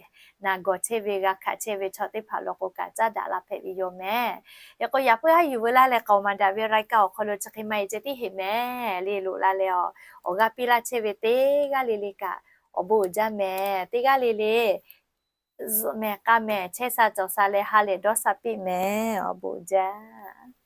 Naˬ gawˬ chehˇ ve g'a hkanˍ chehˇ ve chaw teˇ hpaˍ law k'o kaꞈ caˉ daꞈ la hpehꞈ ve yoˬ mehˍ. Hk'e k'o yaꞈ puiˉ haˉ yuˬ veu laˇ leh k'aoˍ maˍ daꞈ ve รายการ awˬ hk'aw lo chi hk'e maˇ heˆ ceh tiˉ heˆ mehˍ le. Loꞈ la leh, awˬ g'aˇ piˇ laˇ chehˇ ve teˇ g'aˇ le le kaꞈ awˬ bon uiˍ jaˇ mehˍ. Teˇ g'aˇ le le zuhꞈ mehˍ k'a mehˍ chehˇ sha cawˬ sha leh ha lehˬ dawˇ sha piˇ mehˍ. Awˬ bon uiˍ jaˇ.